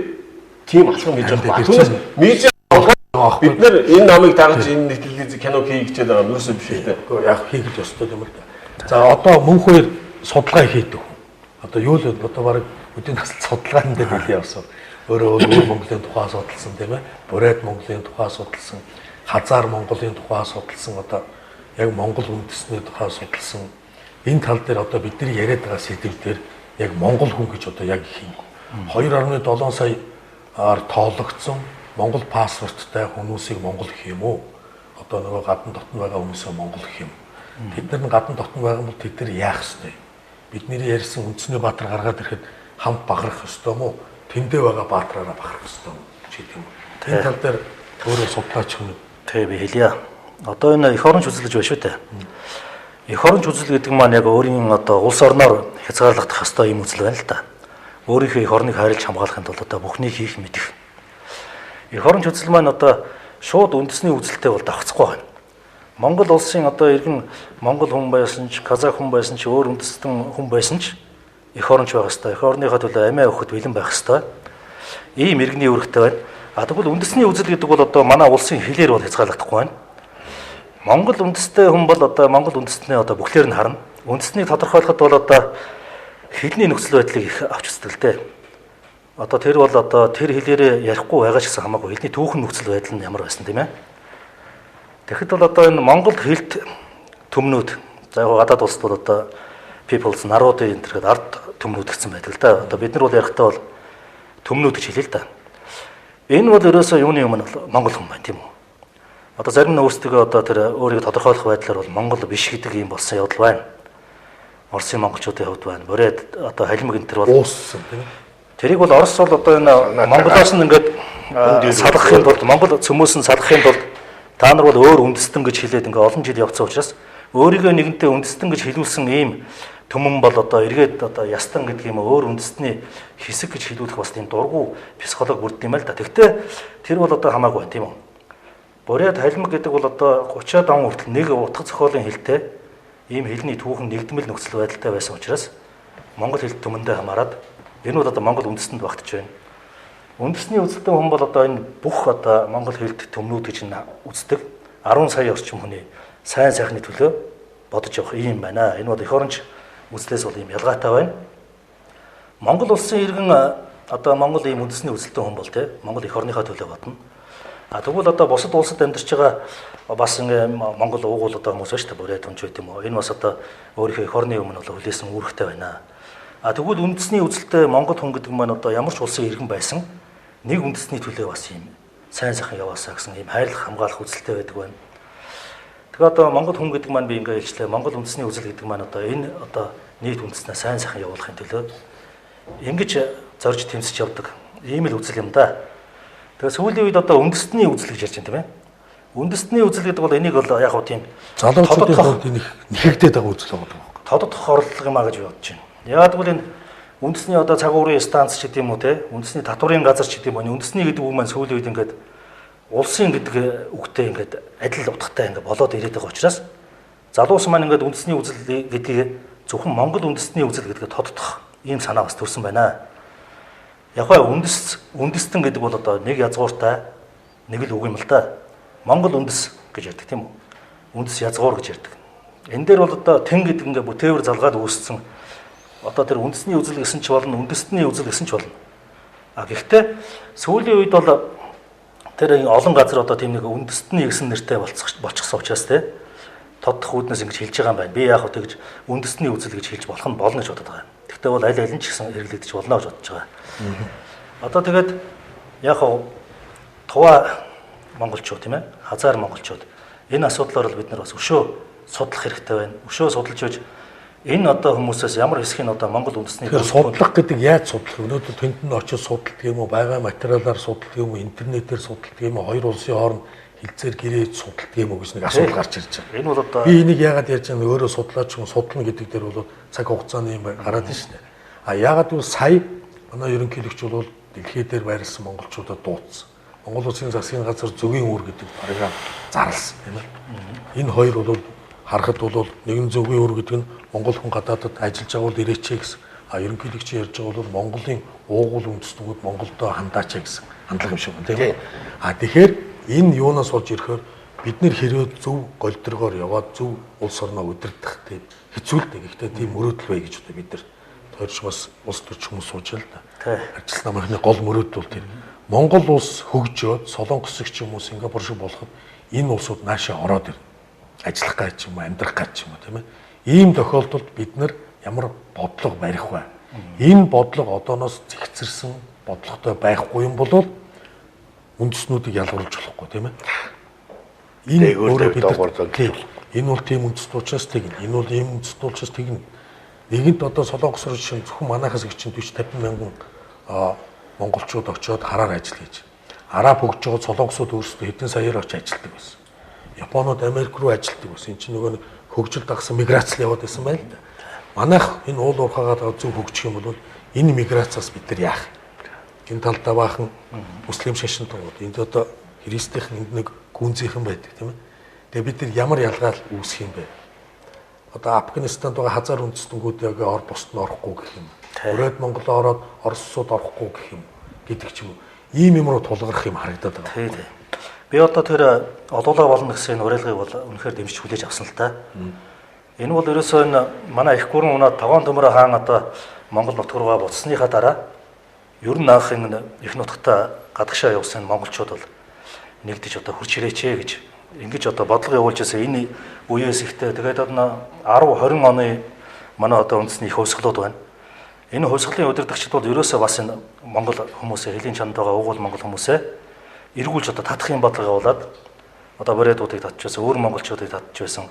тийм алхам хийж байгаа. Түүнээс медиа бид нэр энэ намыг дагаж энэ телевиз кино хий гэж байгаа юм ерөөсөө биш үү? Яг хийх л ёстой юм л да. За одоо мөнх хоёр судалгаа хийдэг хүн. Одоо юу л одоо баг өдний насалт судалгаан дээр нэлээ явсан. Өөрөө өвөр Монголын тухай судалсан тийм ээ. Бурайд Монголын тухай судалсан, Хазар Монголын тухай судалсан, одоо яг Монгол үндэсний тухай судалсан. Энэ тал дээр одоо бидний яриад байгаа сэдв дээр яг Монгол хүн гэж одоо яг их юм. 2.7 сая аар тоологдсон Монгол паспорттай хүмүүсийг Монгол гэх юм уу? Одоо нөгөө гадна дотн байгаа хүмүүсээ Монгол гэх юм. Тэд нар нь гадна дотн байгаа бол тэд нар яах ёстой юм? Бидний ярьсан үндэсний баатар гаргаад ирэхэд хамт бахарх ёстой юм уу? Тэндээ байгаа баатраараа бахарх ёстой юм гэдэг юм. Энэ тал дээр өөрөө судлаач хүн. Тэг би хэлье. Одоо энэ эх оронч үзэл гэж байна шүү дээ. Эх оронч үзэл гэдэг маань яг өөрийн одоо улс орноор хязгаарлагдах ёстой юм үзэл байна л да. Өөрийнхөө эх орныг хайрлаж хамгаалахын тулд одоо бүхнийг хийх мэдэх. Эх оронч үзэл маань одоо шууд үндэсний үзэлтэй бол давхцахгүй байна. Монгол улсын одоо иргэн Монгол хүн байсан ч, казах хүн байсан ч, өөр үндэстэн хүн байсан ч эх оронч байх ёстой. Эх орныхоо төлөө амиа өгөхөд бэлэн байх ёстой. Ийм иргэний үүрэгтэй байна. А тэгвэл үндэсний үзэл гэдэг бол одоо манай улсын хэлээр бол хязгаарлагдахгүй байна. Монгол үндэстэй хүн бол одоо Монгол үндэстний одоо бүхлээр нь харна. Үндэснийг тодорхойлоход бол одоо хэлний нөхцөл байдлыг их авч үздэг л дээ. Одоо тэр бол одоо тэр хэлээрээ ярихгүй байгаа ч гэсэн хамаагүй хэлний түүхэн нөхцөл байдал нь ямар байсан тийм ээ. Тэгэхэд бол одоо энэ Монгол хэлт төмнүүд за яг гадаад улсад бол одоо peoples народын энэ төрхөд ард төмнүүд гэсэн байдаг л да. Одоо бид нар бол ярихдаа бол төмнүүд гэж хэлээ л да. Энэ бол ерөөсөө юуны өмнө Монгол хүн байна тийм үү? Одоо зарим нь өөрсдөө одоо тэр өөрийгөө тодорхойлох байдлаар бол Монгол биш гэдэг юм болсон явдал байна. Оросын монголчуудын хувьд байна. Бурайд одоо халимаг энэ төр бол ууссан тийм ээ. Тэрийг бол Орос бол одоо энэ Монголоос нь ингээд салгахын тулд Монгол цөмөөс нь салгахын тулд та нар бол өөр үндэстэн гэж хэлээд ингээд олон жил явцсан учраас өөрийгөө нэгэнтээ үндэстэн гэж хэлүүлсэн ийм төмөн бол одоо эргээд одоо ястан гэдэг юм өөр үндэстний хэсэг гэж хэлүүлэх бас тийм дургу психолог бүрддэг юм л да. Тэгтээ тэр бол одоо хамаагүй байна тийм үү? Бурайд халимаг гэдэг бол одоо 30-аад он хүртэл нэг утга зохиолын хэлтэй ийм хэлний түүхэн нэгдмэл нөхцөл байдалтай байсан учраас Монгол хэл төмөндөө хамаарат энэ бол одоо Монгол үндэстэнд багтж байна. Үндэсний үзэлтэй хүн бол одоо энэ бүх одоо Монгол хэлт төмнүүд гэж үздэг 10 сая орчим хүний сайн сайхны төлөө бодож явах юм байна. Энэ бол эх оронч үзлээс бол ийм ялгаатай байна. Монгол улсын иргэн одоо Монгол ийм үндэсний үзэлтэй хүн бол тий Монгол эх орныхоо төлөө бодно. А тэгвэл одоо бусад улсад амьдарч байгаа бас ингээ Монгол уугуул одоо хүмүүс байна шүү дээ. Бурайд тунч байт юм уу. Энэ бас одоо өөрийнхөө эх орны өмнө бол хүлээсэн үүрэгтэй байна. А тэгвэл үндэсний үзэлтэй Монгол хүн гэдэг маань одоо ямар ч улсын иргэн байсан нэг үндэсний төлөө бас ийм сайн сайхан яваасаа гэсэн ийм хайрлах хамгаалах үзэлтэй байдаг байна. Тэгээ одоо Монгол хүн гэдэг маань би ингээ хэлчлээ. Монгол үндэсний үзэл гэдэг маань одоо энэ одоо нийт үндэснээ сайн сайхан явуулахын төлөө ингэж зорж тэмцэж явдаг ийм л үзэл юм да. Тэгээ сүүлийн үед одоо үндэстний үзэл гэж ярьж байна тийм ээ. Үндэстний үзэл гэдэг бол энийг бол яг хөө тийм залуучуудын хувьд энэ нэхэгдээд байгаа үзэл байгаа юм. Тодотгох орлого юм а гэж бодож байна. Яг гэвэл энэ үндэсний одоо цаг уурын станц ч гэдэг юм уу те, үндэсний татварын газар ч гэдэг юм уу. Үндэсний гэдэг үг маань сүүлийн үед ингээд улсын гэдэг үгтэй ингээд адил утгатай ингээд болоод ирээд байгаа учраас залуус маань ингээд үндэсний үзэл гэдгийг зөвхөн Монгол үндэсний үзэл гэдгээ тодотгох ийм санаа бас төрсэн байна. Яг хаа үндэстэн гэдэг бол одоо нэг язгууртай нэг л үг юм л да. Монгол үндэс гэж ярьдаг тийм үү? Үндэс язгуур гэж ярьдаг. Энэ дээр бол одоо тэн гэдэг ингээ бүтээвэр залгаад үүссэн одоо тэр үндэсний үзэл гэсэн ч болно, үндэстний үзэл гэсэн ч болно. А гэхдээ сүүлийн үед бол тэр олон газар одоо тийм нэг үндэстний гэсэн нэртэй болчихсон учраас те тодтох үүднээс ингэж хэлж байгаа юм байна. Би яг хөө тэгж үндэсний үзэл гэж хэлж болох нь болно гэж бодод байгаа юм. Тэгтээ бол аль аль нь ч гэсэн хэрэглэгдэж болно гэж бодож байгаа. Одоо тэгээд яг хөө туваа монголчууд тийм ээ, хазар монголчууд энэ асуудлаар бол бид нар бас өшөө судлах хэрэгтэй байна. Өшөө судалж байж Энэ одоо хүмүүсээс ямар хэсгийг одоо Монгол үндэсний судлах гэдэг яаж судлах? Өнөөдөр тэнд нь очиж судалдаг юм уу? Байгаа материалаар судалдаг юм уу? Интернетээр судалдаг юм уу? Хоёр улсын хооронд хилцээр гэрээж судалдаг юм уу гэж нэг асуудал гарч ирж байгаа. Энэ бол одоо би энийг яагаад ярьж байгаа нь өөрөө судлаач хүн судлана гэдэг дээр бол цаг хугацааны юм гараад байна шүү дээ. А яагаад гэвэл сая манай ерөнхийлөгч бол дэлхий дээр байрласан монголчуудад дуудсан. Монгол Улсын засгийн газар зөгийн үүр гэдэг програм зарласан, тийм ээ. Энэ хоёр бол харахад бол нэгэн зөгийн үүр гэдэг нь монгол хүн гадаадад ажиллаж байгаа бол ирээч гэсэн. А ерөнхийлөгч ярьж байгаа бол Монголын уугуул үндэстнүүд Монголдо хандаач гэсэн хандлага юм шиг байна, тийм ээ. А тэгэхээр энэ юунаас болж ирэхээр бид нэр хэрвээ зөв голдрогоор яваад зөв улс орноо удирдах тийм хэцүү л дээ. Гэхдээ тийм мөрөөдөл бай гэж одоо бид нар тойрч бас улс төрч хүмүүс сууж л да. Ажил намынхны гол мөрөөдөл бол тэр Монгол улс хөгжөөд Солонгос шиг ч юм уу Сингапур шиг болоход энэ улсууд наашаа ороод ирнэ. Ажиллах гэж юм уу, амьдрах гэж юм уу, тийм ээ. Ийм тохиолдолд бид нар ямар бодлого барих вэ? Энэ бодлого одооноос зэгцэрсэн бодлоготой байхгүй юм бол үндэснүүдийг ялгаруулж болохгүй, тийм ээ. Энэ өөрөө бид энэ бол тийм үндэст учраас тэгнэ. Энэ бол ийм үндэст учраас тэгнэ. Нэгэнт одоо Солонгос руу жишээ зөвхөн манайхаас их чинь 40 50 мянган монголчууд очиод хараар ажил хийж. Араб хөгжиж байгаа солонгосууд өөрсдөө хэдэн саяар очиж ажилтдаг байсан. Японууд Америк руу ажилтдаг байсан. Энд чинь нөгөө нэг хөгжил дагсан миграц л яваад байсан байна л да. Манайх энэ уул уурхаагаа зөв хөгжих юм бол энэ миграцаас бид нар яах? Энэ талдаа баахан муслим шашинтууд, энд одоо христийнхэн, энд нэг гүнзийнхэн байдаг, тийм ээ. Тэгээ бид нар ямар ялгаал үүсэх юм бэ? Одоо Афганистанд байгаа хазар үндэстнүүд яг ор бусд нь орохгүй гэх юм. Өрөөд Монгол ороод Оросууд орохгүй гэх юм гэдэг ч юм уу. Ийм юм руу тулгарх юм харагдаад байгаа. Тий, тий. Би одоо тэр олуулаа болно гэсэн энэ уриалгыг бол үнэхээр дэмжиж хүлээж авсан л та. Энэ бол ерөөсөө энэ манай их гүрэн унаад тогоон төмөрөө хаан одоо Монгол нутг руугаа буцсныхаа дараа ер нь анх энэ их нутгата гадагшаа явсан монголчууд бол нэгдэж одоо хурц ирээч гэж ингэж одоо бодлого явуулж байсан энэ үеэс ихтэй. Тэгээд одоо 10 20 оны манай одоо үндэсний их хувьсгалууд байна. Энэ хувьсгалын удирдагчид бол ерөөсөө бас энэ монгол хүмүүсээ хэлийн чанд байгаа угуул монгол хүмүүсээ эргүүлж одоо татах юм бодлого явуулаад одоо бурайдуудыг татж байсан, өөр монголчуудыг татж байсан,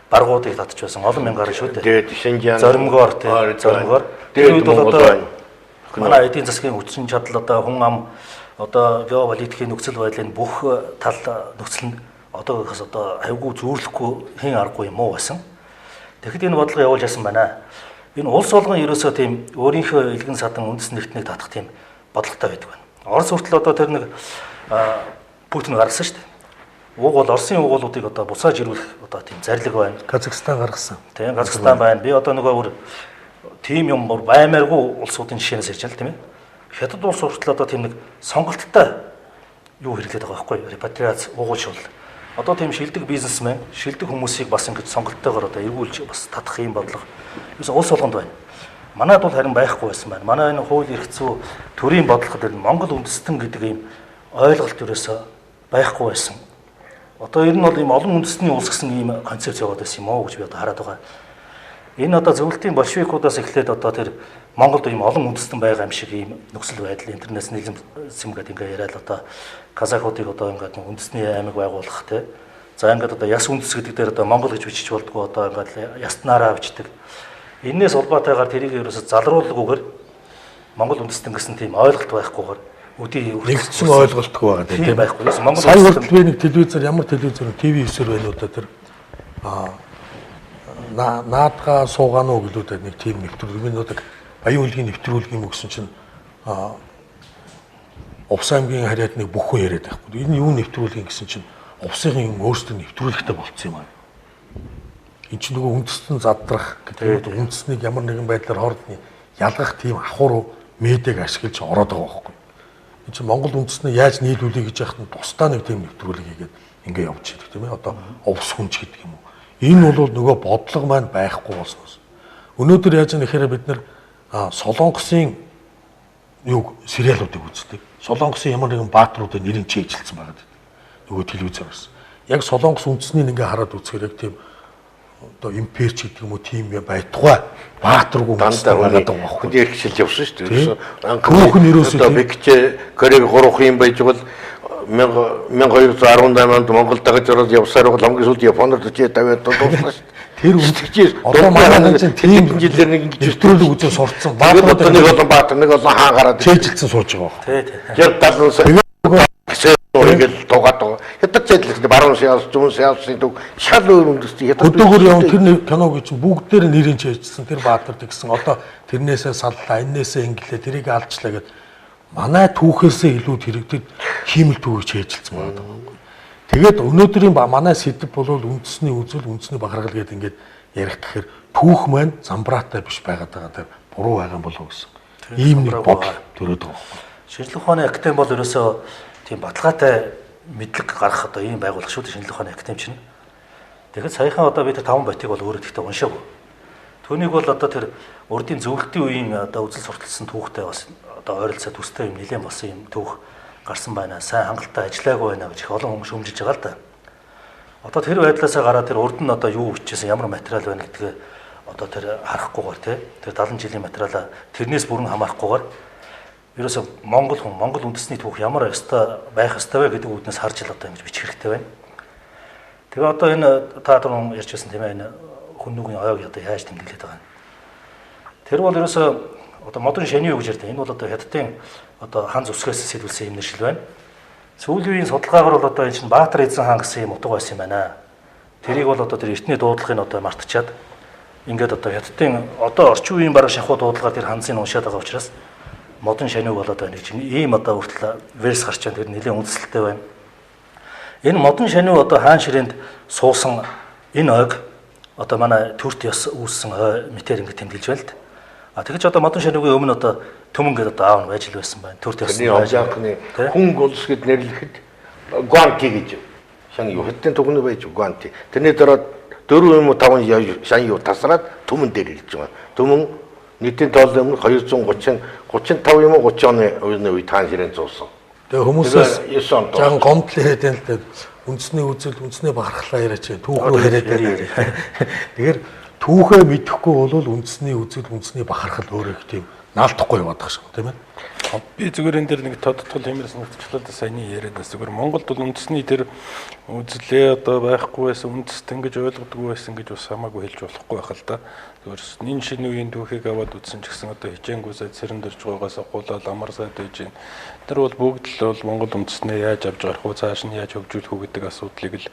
баргуудыг татж байсан олон мянгаар шүү дээ. Тэгээд Шинжаан зоримгоор тийм зоримгоор. Тэр үед бол одоо манай эдийн засгийн хүчин чадал одоо хүн ам одоо геополитикийн нөхцөл байдлын бүх тал нөхцөл нь одоогоос одоо хавьгүй зүүрлэхгүй хэн аргагүй юм уу байсан. Тэгэхэд энэ бодлого явуулж ясан байна. Энэ улс болгон ерөөсөө тийм өөрийнхөө элгэн садан үндэс нэгтнийг татах тийм бодлоготой байдаг байна. Орос хүртэл одоо тэр нэг Путин гаргасан шүү дээ. Уг бол Оросын угуулуудыг одоо буцааж ирүүлэх одоо тийм зарлиг байна. Казахстан гаргасан. Тийм, Казахстан байна. Би одоо нөгөө бүр тийм юм баймааргүй улсуудын жишээнээс ярьж байна л тийм ээ. Хятад улс хүртэл одоо тийм нэг сонголттой юу хэрэглээд байгаа байхгүй юу? Репатриац угуулшуул. Одоо тийм шилдэг бизнесмен, шилдэг хүмүүсийг бас ингэж сонголттойгоор одоо эргүүлж бас татах юм бодлого. Ерөөсөө улс болгонд байна. Манайд бол харин байхгүй байсан байна. Манай энэ хууль эрх зүй төрийн бодлого дээр Монгол үндэстэн гэдэг ийм ойлголт ерөөсөө байхгүй байсан. Одоо ер нь бол ийм олон үндэстний улс гэсэн ийм концепц яваад байсан юм уу гэж би одоо хараад байгаа. Энэ одоо зөвлөлтийн большевикуудаас эхлээд одоо тэр Монголд ийм олон үндэстэн байгаа юм шиг ийм нөхцөл байдал интернэшнализм гэдэг ингээ яриад одоо казахуудыг одоо ингээд үндэсний аймаг байгуулах те. За ингээд одоо яс үндэс гэдэг дээр одоо Монгол гэж бичиж болдгоо одоо ингээд яснаараа бичдэг. Энээс улбаатайгаар тэрийг ерөөсө залруулгүйгээр Монгол үндэстэн гэсэн тийм ойлголт байхгүйгээр өдий нэгдсэн ойлголтгүй байгаа тийм байхгүй. Монгол сая хүртэл би нэг телевизээр ямар телевизээр ТV9-ээр байна уу да тэр наадгаа суугаан уу гэлүүдээ нэг тийм нэвтрүүлэг би нэг Баян үлгийн нэвтрүүлэг юм өгсөн чинь Увс аймгийн харьяат нэг бүх хүн яриад байхгүй. Энэ юу нэвтрүүлэг гэсэн чинь увсын юм өөрсдөө нэвтрүүлэгтэй болцсон юм аа. Энд чинь нөгөө үндэстэн задрах гэдэг нь үндэснийг ямар нэгэн байдлаар хоорондны ялгах тийм ахуй руу медиаг ашиглаж ороод байгаа байхгүй. Энд чинь Монгол үндэстнийг яаж нийлүүлэе гэж яхад нь тусдаа нэг тийм нэвтрүүлэг хийгээд ингээ явж идэг тийм ээ. Одоо увс хүнч гэдэг юм уу. Энэ бол нөгөө бодлого маань байхгүй болсноос. Өнөөдөр яаж юм гэхээр бид нэр Солонгосын юу сериалуудыг үздэг. Солонгосын ямар нэгэн баатруудын нэрийг чийжилсэн байгаа гэдэг. Нөгөө телевизээр бас. Яг Солонгос үндэснийг ингээ хараад үзэхээр яг тийм одоо имперч гэдэг юм уу тийм юм байтугай баатргүй дандаа байгаад байгаа байхгүй. Хүний эрхчлж явсан шүү дээ. Анх нь ерөөсөө одоо Бэкчэ Корег 3 юм байж бол 1218 онд Монгол дагаж ороод явсаар бол хамгийн сүүлд Японоор очиж тавиад дуусна шүү дээ. Тэр сэтгэж одоо манай нэг чинь тийм жилээр нэг ингэж нэвтрүүлэг үзээ сурцсан. Тэгээд одоо Баатрууд нэг олон баатар, нэг олон хаан гараад чэйжилсэн сууж байгаа байхгүй. Тий, тий. 60 70 сая гэсэн ингээл тугаад байгаа. Хятад цэдлэх баруун сяас, зүүн сяасын төг шал өөр үндэсний хятад. Хөдөөгөр явна тэр нэг киног чинь бүгдээр нэрийн чэйжилсэн. Тэр баатар тэгсэн. Одоо тэрнээсээ саллаа, эннээсээ инглээ, тэрийг алчлаа гэд манай түүхээсээ илүү тэрэгдэд хиймэл түүхийг чэйжилсэн байгаа байхгүй. Тэгээд өнөөдрийн манай сэдэв бол үндэсний үзэл, үндэсний бахархал гэдэг ингээд ярих гэхээр түүх маань замбраатай биш байгаад байгаа тэр буруу байгаа юм болов уу гэсэн. Ийм нэг бодол төрөөд байгаа байхгүй. Шинжлэх ухааны академи бол ерөөсөө тийм баталгаатай мэдлэг гаргах одоо ийм байгууллага шүү дээ шинжлэх ухааны академи чинь. Тэгэхэд саяхан одоо би тэр таван ботыг бол өөрөө тэгтээ уншаагүй. Түүнийг бол одоо тэр урдын зөвлөлтийн үеийн одоо үзэл сурталсан түүхтэй бас одоо ойролцоо төстэй юм нэлээд болсон юм түүх гарсан байна. Сайн хангалттай ажиллаагүй байна гэж их олон хүмүүс шүүмжилж байгаа л да. Одоо тэр байдлаасаа гараад тэр урд нь одоо юу бичсэн ямар материал байна гэдгээ одоо тэр харахгүйгээр тий тэр 70 жилийн материалаа тэрнээс бүрэн хамаарахгүйгээр ерөөсө Монгол хүн Монгол үндэсний түүх ямар ёстой байх ёстой вэ гэдэг үүднээс харж л одоо ингэж бичих хэрэгтэй байна. Тэгээ одоо энэ та түрүүн ярьж байсан тийм ээ энэ хүннүгийн ойг одоо яаж тэмдэглээд байгаа юм. Тэр бол ерөөсө одоо модон шани юу гэж ярьдаг. Энэ бол одоо хятадын одоо хан зүсгээс сэлүүлсэн юм нэршил байна. Сүүлийн үеийн судалгаагаар бол одоо энэ чинь Баатар эзэн хаан гэсэн юм утга байсан юм байна. Тэрийг бол одоо тэр эртний дуудлагыг одоо мартчихад ингээд одоо хятадын одоо орчин үеийн бараг шахуу дуудлагаар тэр ханзыг уншаад байгаа учраас модон шанив болоод байна гэж ийм одоо хүртэл верс гарч байна. Тэр нэлээд үндэслэлтэй байна. Энэ модон шанив одоо хаан ширээнд суусан энэ ойг одоо манай төрт ёс үүссэн ой мэтэр ингээд тэмдэглэж байна л да. А тэгэж одоо модон шанивгийн өмнө одоо төмөн гэдэг одоо аав нь байж л байсан байна. Төрт ёс Тэрний овжаанхны хүн улс гэд нэрлэхэд Гуанти гэж шан юу хэдэн түгнэ байж Гуанти. Тэрний дараа 4 юм уу 5 шан юу тасраад төмөн дээр ирж байгаа. Төмөн нийтийн тоолын өмнө 230 35 юм уу 30 оны үе таан ширээн зуусан. Тэгээ хүмүүсээс 9 онд жаахан гомдол яриад байна л да. Үндэсний үзэл, үндэсний бахархлаа яриач түүх рүү яриад байна. Тэгэхээр түүхээ мэдэхгүй бол үндэсний үзэл, үндэсний бахархал өөрөө их тийм наалтахгүй яваад байгаа шиг тийм ээ. Би зүгээр энэ дэр нэг тодтгол хэмээр санагдчихлаа да саяны яриадаас зүгээр Монголд бол үндэсний тэр үзлээ одоо байхгүй байсан үндэстэн гэж ойлгодгүй байсан гэж бас хамаагүй хэлж болохгүй байх л да. Зүгээр энэ шинэ үеийн түүхийг аваад үзсэн ч гэсэн одоо хичээнгүү сайд сэрэн дөржгоогоос агуулаад амар сайд байж байна. Тэр бол бүгд л бол Монгол үндэснээ яаж авч гарах вэ, цааш нь яаж хөгжүүлэх үү гэдэг асуудлыг л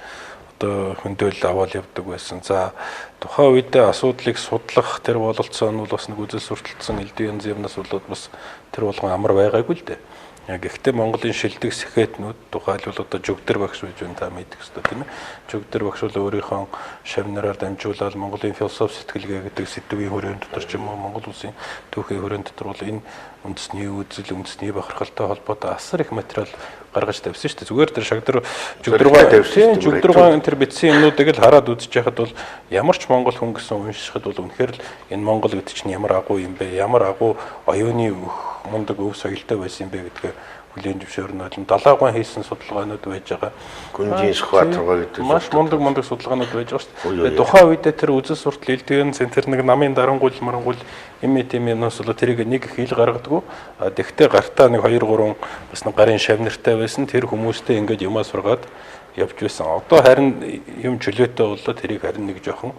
одоо хөндөөл аваад явдаг байсан. За тухайн үедээ асуудлыг судлах тэр бололцоо нь бол бас нэг үзэл сурталчсан элдв янз юмнаас болоод бас тэр болгон амар байгаагүй л дээ. Гэхдээ Монголын шилдэг сэхэтнүүд тухайлбал одоо Жүгдэр багш байж байна та мэдэх ёстой тийм ээ. Жүгдэр багш бол өөрийнхөө шавнараар дамжуулаад Монголын философи сэтгэлгээ гэдэг сэдвийн хүрээнд дотор ч юм уу Монгол улсын түүхийн хүрээнд дотор бол энэ үндэсний үзэл, үндэсний бахархалтай холбоотой асар их материал гаргаж тавьсан шүү дээ. Зүгээр тэр шагдар Жүгдэргаан тавьсан. Жүгдэргаан тэр бичсэн юмнуудыг л хараад үзэж яхад бол ямар ч монгол хүн гэсэн уншихад бол үнэхээр л энэ монгол гэдэг чинь ямар агуу юм бэ? Ямар агуу оюуны мундаг өв соёлтой байсан юм бэ гэдгээ хүлээн зөвшөөрнө. Далаагуун хийсэн судалгаанууд байж байгаа. Гүнжийн Сүхбаатаргаа гэдэг маш мундаг судалгаанууд байж байгаа шүү дээ. Тухайн үедээ тэр үзэл суртал элдвэн центр нэг намын дарангуул марангуул юм тийм юмнаас бол тэрийг нэг их хил гаргадаггүй. Тэгтээ гартаа нэг 2 3 бас нэг гарын шавнартай байсан. Тэр хүмүүстэй ингээд юмаа сургаад явж байсан. Одоо харин юм чөлөөтэй боллоо тэрийг харин нэг жоохон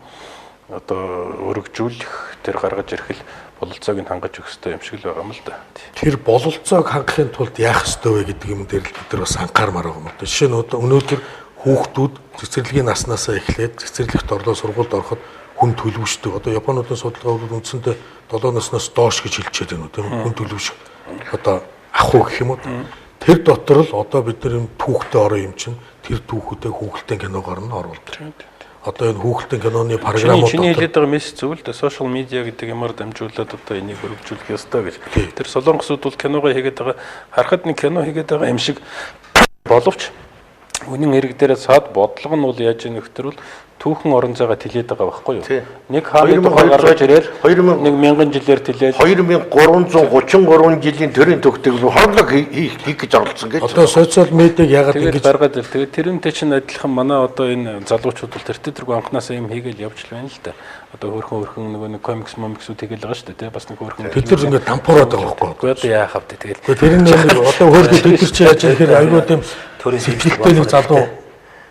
одоо өргөжүүлэх тэр гаргаж ирэх л бололцоог нь хангаж өгөх ёстой юм шиг л байгаа юм л да. Тэр бололцоог хангахын тулд яах ёстой вэ гэдэг юм дээр л бид нар бас анхаармаар байгаа юм л да. Жишээ нь одоо өнөөдөр хүүхдүүд цэцэрлэгийн наснаасаа эхлээд цэцэрлэгт орлоо сургуульд ороход хүн төлөвшдөг. Одоо Японуудын судалгаа бол үндсэндээ 7 насноос доош гэж хэлчихэд байна уу тийм ээ. Хүн төлөвшөх одоо ах уу гэх юм уу. Тэр дотор л одоо бид нар юм түүхтэй орон юм чинь тэр түүхүүдээ хүүхэлдэйн киногаар нь оруулдаг. Одоо энэ хүүхэлдэйн киноны програмууд чиний хэлээд байгаа мессеж зөв л дээ. Social media гэдэг юмар дамжуулаад одоо энийг хөрвжүүлэх ёстой гэж. Тэр солонгосууд бол киногоо хийгээд байгаа харахад нэг кино хийгээд байгаа юм шиг боловч үнэн хэрэг дээрээ цаад бодлого нь бол яаж ийм нөхдөр бол түүхэн орон зайгаа тэлээд байгаа байхгүй юу? Нэг хааны тухай гаргаж ирээд 1000 жилээр тэлээд 2333 жилийн төрийн төгтөг хорлог хийх гэж оролцсон гэж. Одоо сошиал медиаг ягаад ингэж гаргаад ир. Тэгээд тэрнтэй чинь адилхан манай одоо энэ залуучууд бол тэртээ тэргүй анханасаа юм хийгээл явж л байна л да. Одоо хөөрхөн нөгөө нэг комикс момиксүүд хийгээл байгаа шүү дээ, тий. Бас нэг хөөрхөн. Тэд нар ингээд дампуураад байгаа байхгүй юу? Үгүй одоо яах вэ тэгэл. Тэр нь нэг одоо хөөрхөн тэд нар чи яаж ихээр айгүй тийм төрийн сэтгэлтэй нэг залуу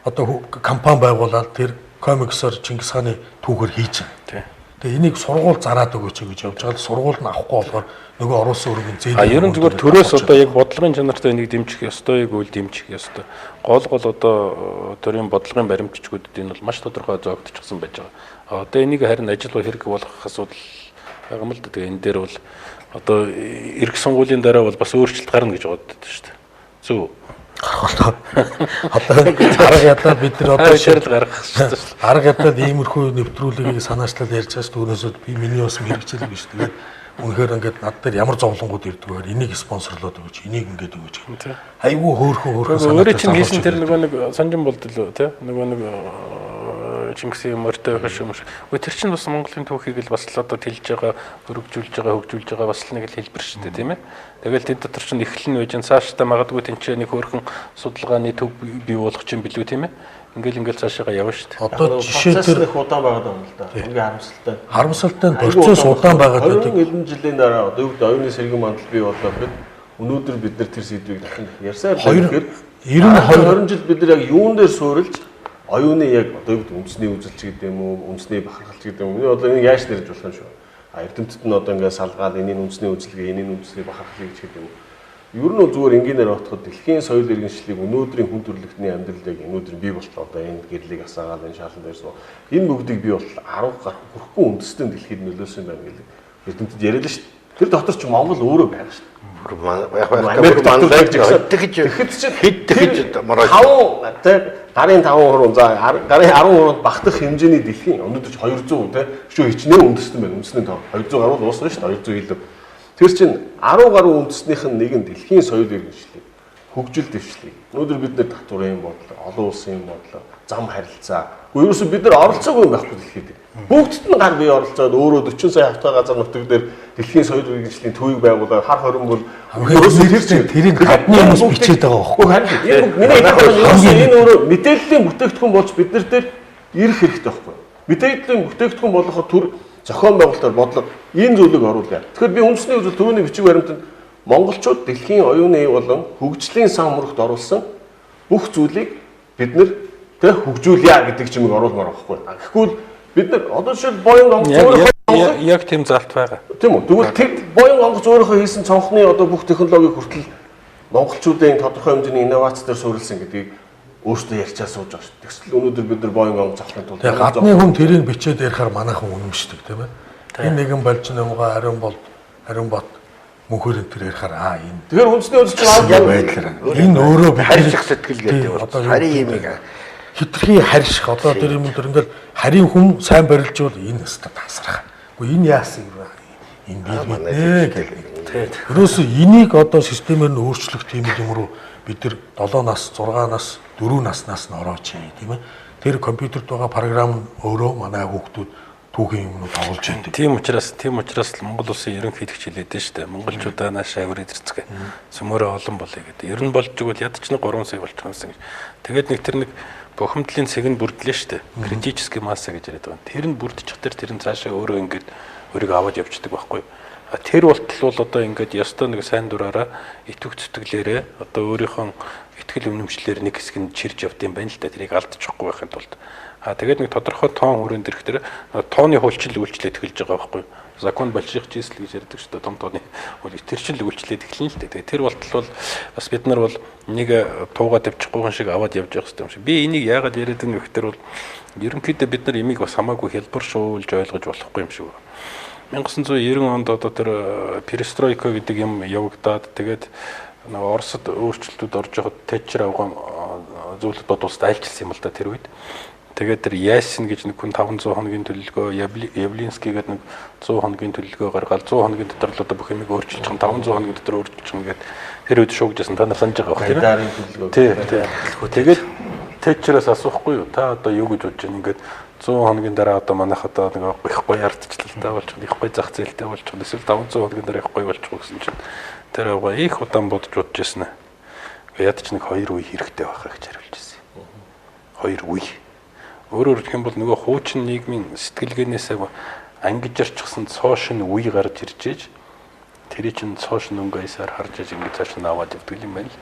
одоо компани байгуулад тэр комиксоор Чингис хааны түүхээр хийж байгаа. Тэгээ энийг сургууль зараад өгөөч гэж явж байгаа л сургууль нь авахгүй болохоор нөгөө оруулсан өргөн зээл. А ер нь зүгээр төрөөс одоо яг бодлогын чанартай энийг дэмжих ёстой, үгүй дэмжих ёстой. Гол одоо төрийн бодлогын баримтчгүүдэд энэ бол маш тодорхой зоогдчихсан байж байгаа. А одоо энийг харин ажил хэрэг болгох асуудал байгаа юм л да. Тэгээ энэ дээр бол одоо эрх сонгуулийн дараа бол бас өөрчлөлт гарна гэж боддог шүү дээ. Зөв. Гарах одоо арга ядаад бид нар одоо ширэл гаргах шүү дээ. Арга ядаад иймэрхүү нэвтрүүлгийг санаачлал ярьж байгаа ш. Түүнээс би миний бас мэрэгжил биш. Тэгээд үнэхээр ингээд над дээр ямар зовлонгууд ирдэг вэ? Энийг спонсорлоод өгөөч, энийг ингээд өгөөч. Айгүй хөөхөн санаа. Өөрөө чинь хийсэн тэр нөгөө нэг санжин болд лөө тий? Нөгөө нэг Чингисийн морьтой байх юм шиг. Үгүй тэр чинь бас Монголын түүхийг л бас л одоо тэлж байгаа, хөргөжүүлж байгаа, хөгжүүлж байгаа бас л нэг л хэлбэр шүү дээ, тийм ээ. Тэгэл тэд дотор чинь эхлэл нь байж цаашдаа магадгүй тэнцээ нэг хөөрхөн судалгааны төв бий болгох чинь билүү, тийм ээ. Ингээл цаашаага явна шүү дээ. Одоо жишээ тэр их удаан байгаад байгаа юм л да. Хамгийн харамсалтай. Харамсалтай нь процесс удаан байгаад байдаг. 20 хэдэн жилийн дараа одоо юу гэдэг оюуны сэргэн мандал бий боллоо гэхэд өнөөдөр бид нар тэр сэдвийг дахин ярьсаар тэгэхээр 92 20 жил бид нар яг юун дээр суурилж оюуны яг одоо юу гэдэг үндэсний үзэлч гэдэг юм уу, үндэсний бахархалч гэдэг юм уу. Одоо энийг яаж нэрж болох юм шүү. А эрдэмтэд нь одоо ингээд салгаал энийн үндэсний үзэлгээ, энийн үндэсний бахархлыг гэж гэдэг юм уу. Ер нь зүгээр энгийнээр бодоход дэлхийн соёл иргэншлийг өнөөдрийн хүн төрөлхтний амьдралыг өнөөдөр бий болтлоо одоо энэ гэрлийг асаагаал энэ шаалан дээр суу. Энэ бүгдийг бий болтол 10 гаруй хүрэхгүй үндэстэн дэлхийд нөлөөсөн байна гэдэг эрдэмтэд яриад л шүү дээ. Тэр дотор ч Монгол өөрөө байгаа шүү дээ. Яг тэгж хэд тэгж морой 5 тэ гарын 5% за гарын 10% багтах хэмжээний дэлхийн өнөөдөр ч 200 тэ шүү хичнээн үндэстэн байна. Үндэсний тоо 200 гаруй дуусна шүү дээ. 200 илүү. Тэр чинь 10 гаруй үндэснийх нь нэг нь дэлхийн соёл иргэншлийг, хөгжил дэвшлийг. Өнөөдөр бид нэр татварын бодлого, олон улсын бодлого, зам харилцаа. Гэхдээ ерөөсөө бид нар оролцоогүй юм байхгүй дэлхийд. Бүгдд нь гар бие оролцоод өөрөө 40 сая хавтгай газар нутаг дээр дэлхийн соёл иргэншлийн төвийг байгуулаад хар хорин бол ерөөсөө тэр чинь тэрийг гадны хүмүүс бичээд байгаа байхгүй. Харин энэ миний хэлэх энэ өөрөө мэдээллийн бүтээгдэхүүн болж бид нар дээр ирэх хэрэгтэй байхгүй. Мэдээллийн бүтээгдэхүүн болгоход төр зохион байгуулалтаар бодлого энэ зүйлийг оруулъя. Тэгэхээр би үндэсний үзэл түрүүний бичиг баримтанд монголчууд дэлхийн оюуны болон хөгжлийн сан мөрөгт оруулсан бүх зүйлийг бид нэр тэ хөгжүүлье гэдэг чимийг оруулмаар байхгүй. Тэгэхгүй бид нар одоо жишээл Боён онгоц өөрийнхөө яг тийм залт байгаа. Тийм үү? Тэгвэл тэр Боён онгоц өөрийнхөө хийсэн цонхны одоо бүх технологиг хүртэл монголчуудын тодорхой хэмжээний инновац дээр суурилсан гэдгийг өөртөө ярьчаа сууж байгаа шүү. Тэгсэл өнөөдөр бид нар Боён онгоц авахын тулд гадны хүн тэрийг бичээд ярихаар манайхан үнэмшдэг тийм ээ. Энэ нэгэн болж нэмгаа ариун бол ариун бот мөнхөр энэ төр ярихаар аа энэ. Тэгэхээр үндэсний үзэл чинь яг байдлаар энэ өөрөө бид харьцах сэтгэл гэдэг одоо харийн юмыг хитрхи харьших одоо тэр юм тэр ингээл харийн хүн сайн барилжвал энэ өстө тасрах. Үгүй энэ яасан юм бэ? Энэ би мэднэ гэх. Ерөөсөө энийг одоо системээр нь өөрчлөх тийм юм руу бид нар 7 нас, 6 нас, 4 наснаас нь орооч тийм ээ. Тэр компьютерт байгаа програм нь өөрөө манай хүүхдүүд түүхийн юмнууд оруулж байдаг. Тийм учраас Монгол улсын ерөнхийлөгч хэлээд нь шүү дээ. Монголчуудаа наашаа авир эзэрцгээ. Цөмөрөө олон болъё гэдэг. Ер нь болж игэл ядч нэг 3 сая болчих юмсан гэж. Тэгээд нэг тэр нэг бухимдлын цэг нь бүрдлээ шүү дээ. Критический масса гэж яриад байгаа. Тэр нь бүрдчих тэр нь цаашаа өөрөө ингээд өөрийгөө аваад явчихдаг байхгүй. А тэр болтол бол одоо ингээд ёстой нэг сайн дураараа итгэх зүтгэлээрээ одоо өөрийнхөө итгэл үнэмшлэр нэг хэсэг нь чирж явд юм байна л да. Тэрийг алдчихгүй байхын тулд. А тэгээд нэг тодорхой тоон хүрээнд ирэх тэр тооны хуульчил үйлчлээд эхэлж байгаа байхгүй. Закон больших чисел гэж ярьдаг шүү дээ. Том тооны хууль тэр чинь л үйлчлээд эхэлнэ л дээ. Тэгээд тэр болтол бол бас бид нар бол нэг туугаа тавьчихгүй шиг аваад явж явах хэрэгтэй юм шиг. Би энийг яагаад яриад байна вэ гэхээр бол ерөнхийдөө бид нар имийг бас хамаагүй хялбаршуулж ойлгож болохгүй юм шиг байна. 1990 онд одоо тэр перестройка гэдэг юм явагдаад тэгээд нөгөө Оросд өөрчлөлтүүд орж явахад Тэтчер авган зөвлөлт бодуулсад айлчилсан юм л да тэр үед. Тэгээд тэр Ясин гэж нэг хүн 500 хоногийн төлөлгөө, Явлинский гэдэг нэг 100 хоногийн төлөлгөө гаргаад 100 хоногийн дотор л одоо бүх юмыг өөрчилж байгаа, 500 хоногийн дотор өөрчилж байгаа гэдэг тэр үед шуугжсэн. Та нар санаж байгаа бох тийм ээ. Гайдарын төлөлгөө. Тий. Тэгээд Тэтчерээс асуухгүй юу? Та одоо юу гэж бодож байна? Ингээд 100 хоногийн дараа одоо манайх одоо нэг их гоё ардчлалтай болчих, их гоё зах зээлтэй болчих, эсвэл 500 хоногийн дараа их гоё болчих гэсэн чинь тэр авгаа их удаан бодож бодож яснаа. Ядч нэг хоёр үе хэрэгтэй байхаа гэж хариулж ирсэн. Хоёр үе. Өөрөөр хэлэх юм бол нөгөө хуучин нийгмийн сэтгэлгээнээсээ ангижирчсан цоо шин үе гарч ирж ээж тэрий чинь цоо шин өнгө аясаар харж ээж ингэж цааш нь аваад явдаг юм байна л.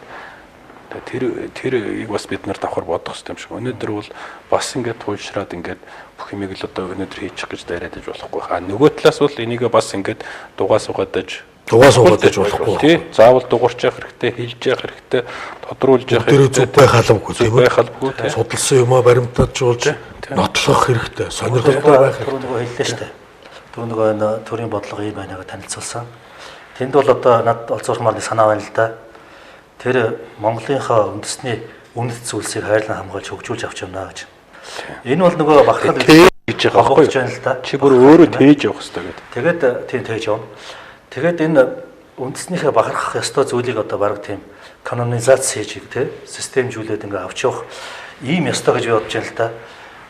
Тэгээ тэрийг бас бид нар давхар бодох хэрэгтэй юм шиг. Өнөөдөр бол бас ингээд туйлшраад ингээд бүх юмыг л одоо өнөөдөр хийчих гэж дайраад иж болохгүй. А нөгөө талаас бол энийг бас ингээд дугаа суугаад Дугаа суугаад иж болохгүй. Тий. Заавал дугуурч явах хэрэгтэй, хилж явах хэрэгтэй, тодруулж явах хэрэгтэй. Зүг байх албагүй тийм үү? Байх албагүй тий. Судалсан юмаа баримтатжуулж нотлох хэрэгтэй, сонирхолтой байх хэрэгтэй. Нөгөө хэллээ шүү дээ. Түр нөгөө энэ төрийн бодлого ийм байна гэж танилцуулсан. Тэнд бол одоо над олзуурмаар нэг санаа байна л да. Тэр Монголынхаа үндэсний үнэт зүйлсийг хайрлан хамгаалж хөгжүүлж авч явна гэж. Энэ бол нөгөө бахархал гэж байгаа байхгүй юу? Л да. Чи бүр өөрөө тээж явах хэрэгтэй гэдэг. Тэгээд тийм тээж явна. Тэгээд энэ үндэснийхээ бахархах ёстой зүйлийг одоо бараг тийм канонизац хийж тий системжүүлээд ингээ авч явах ийм ёстой гэж би бодож байна л да.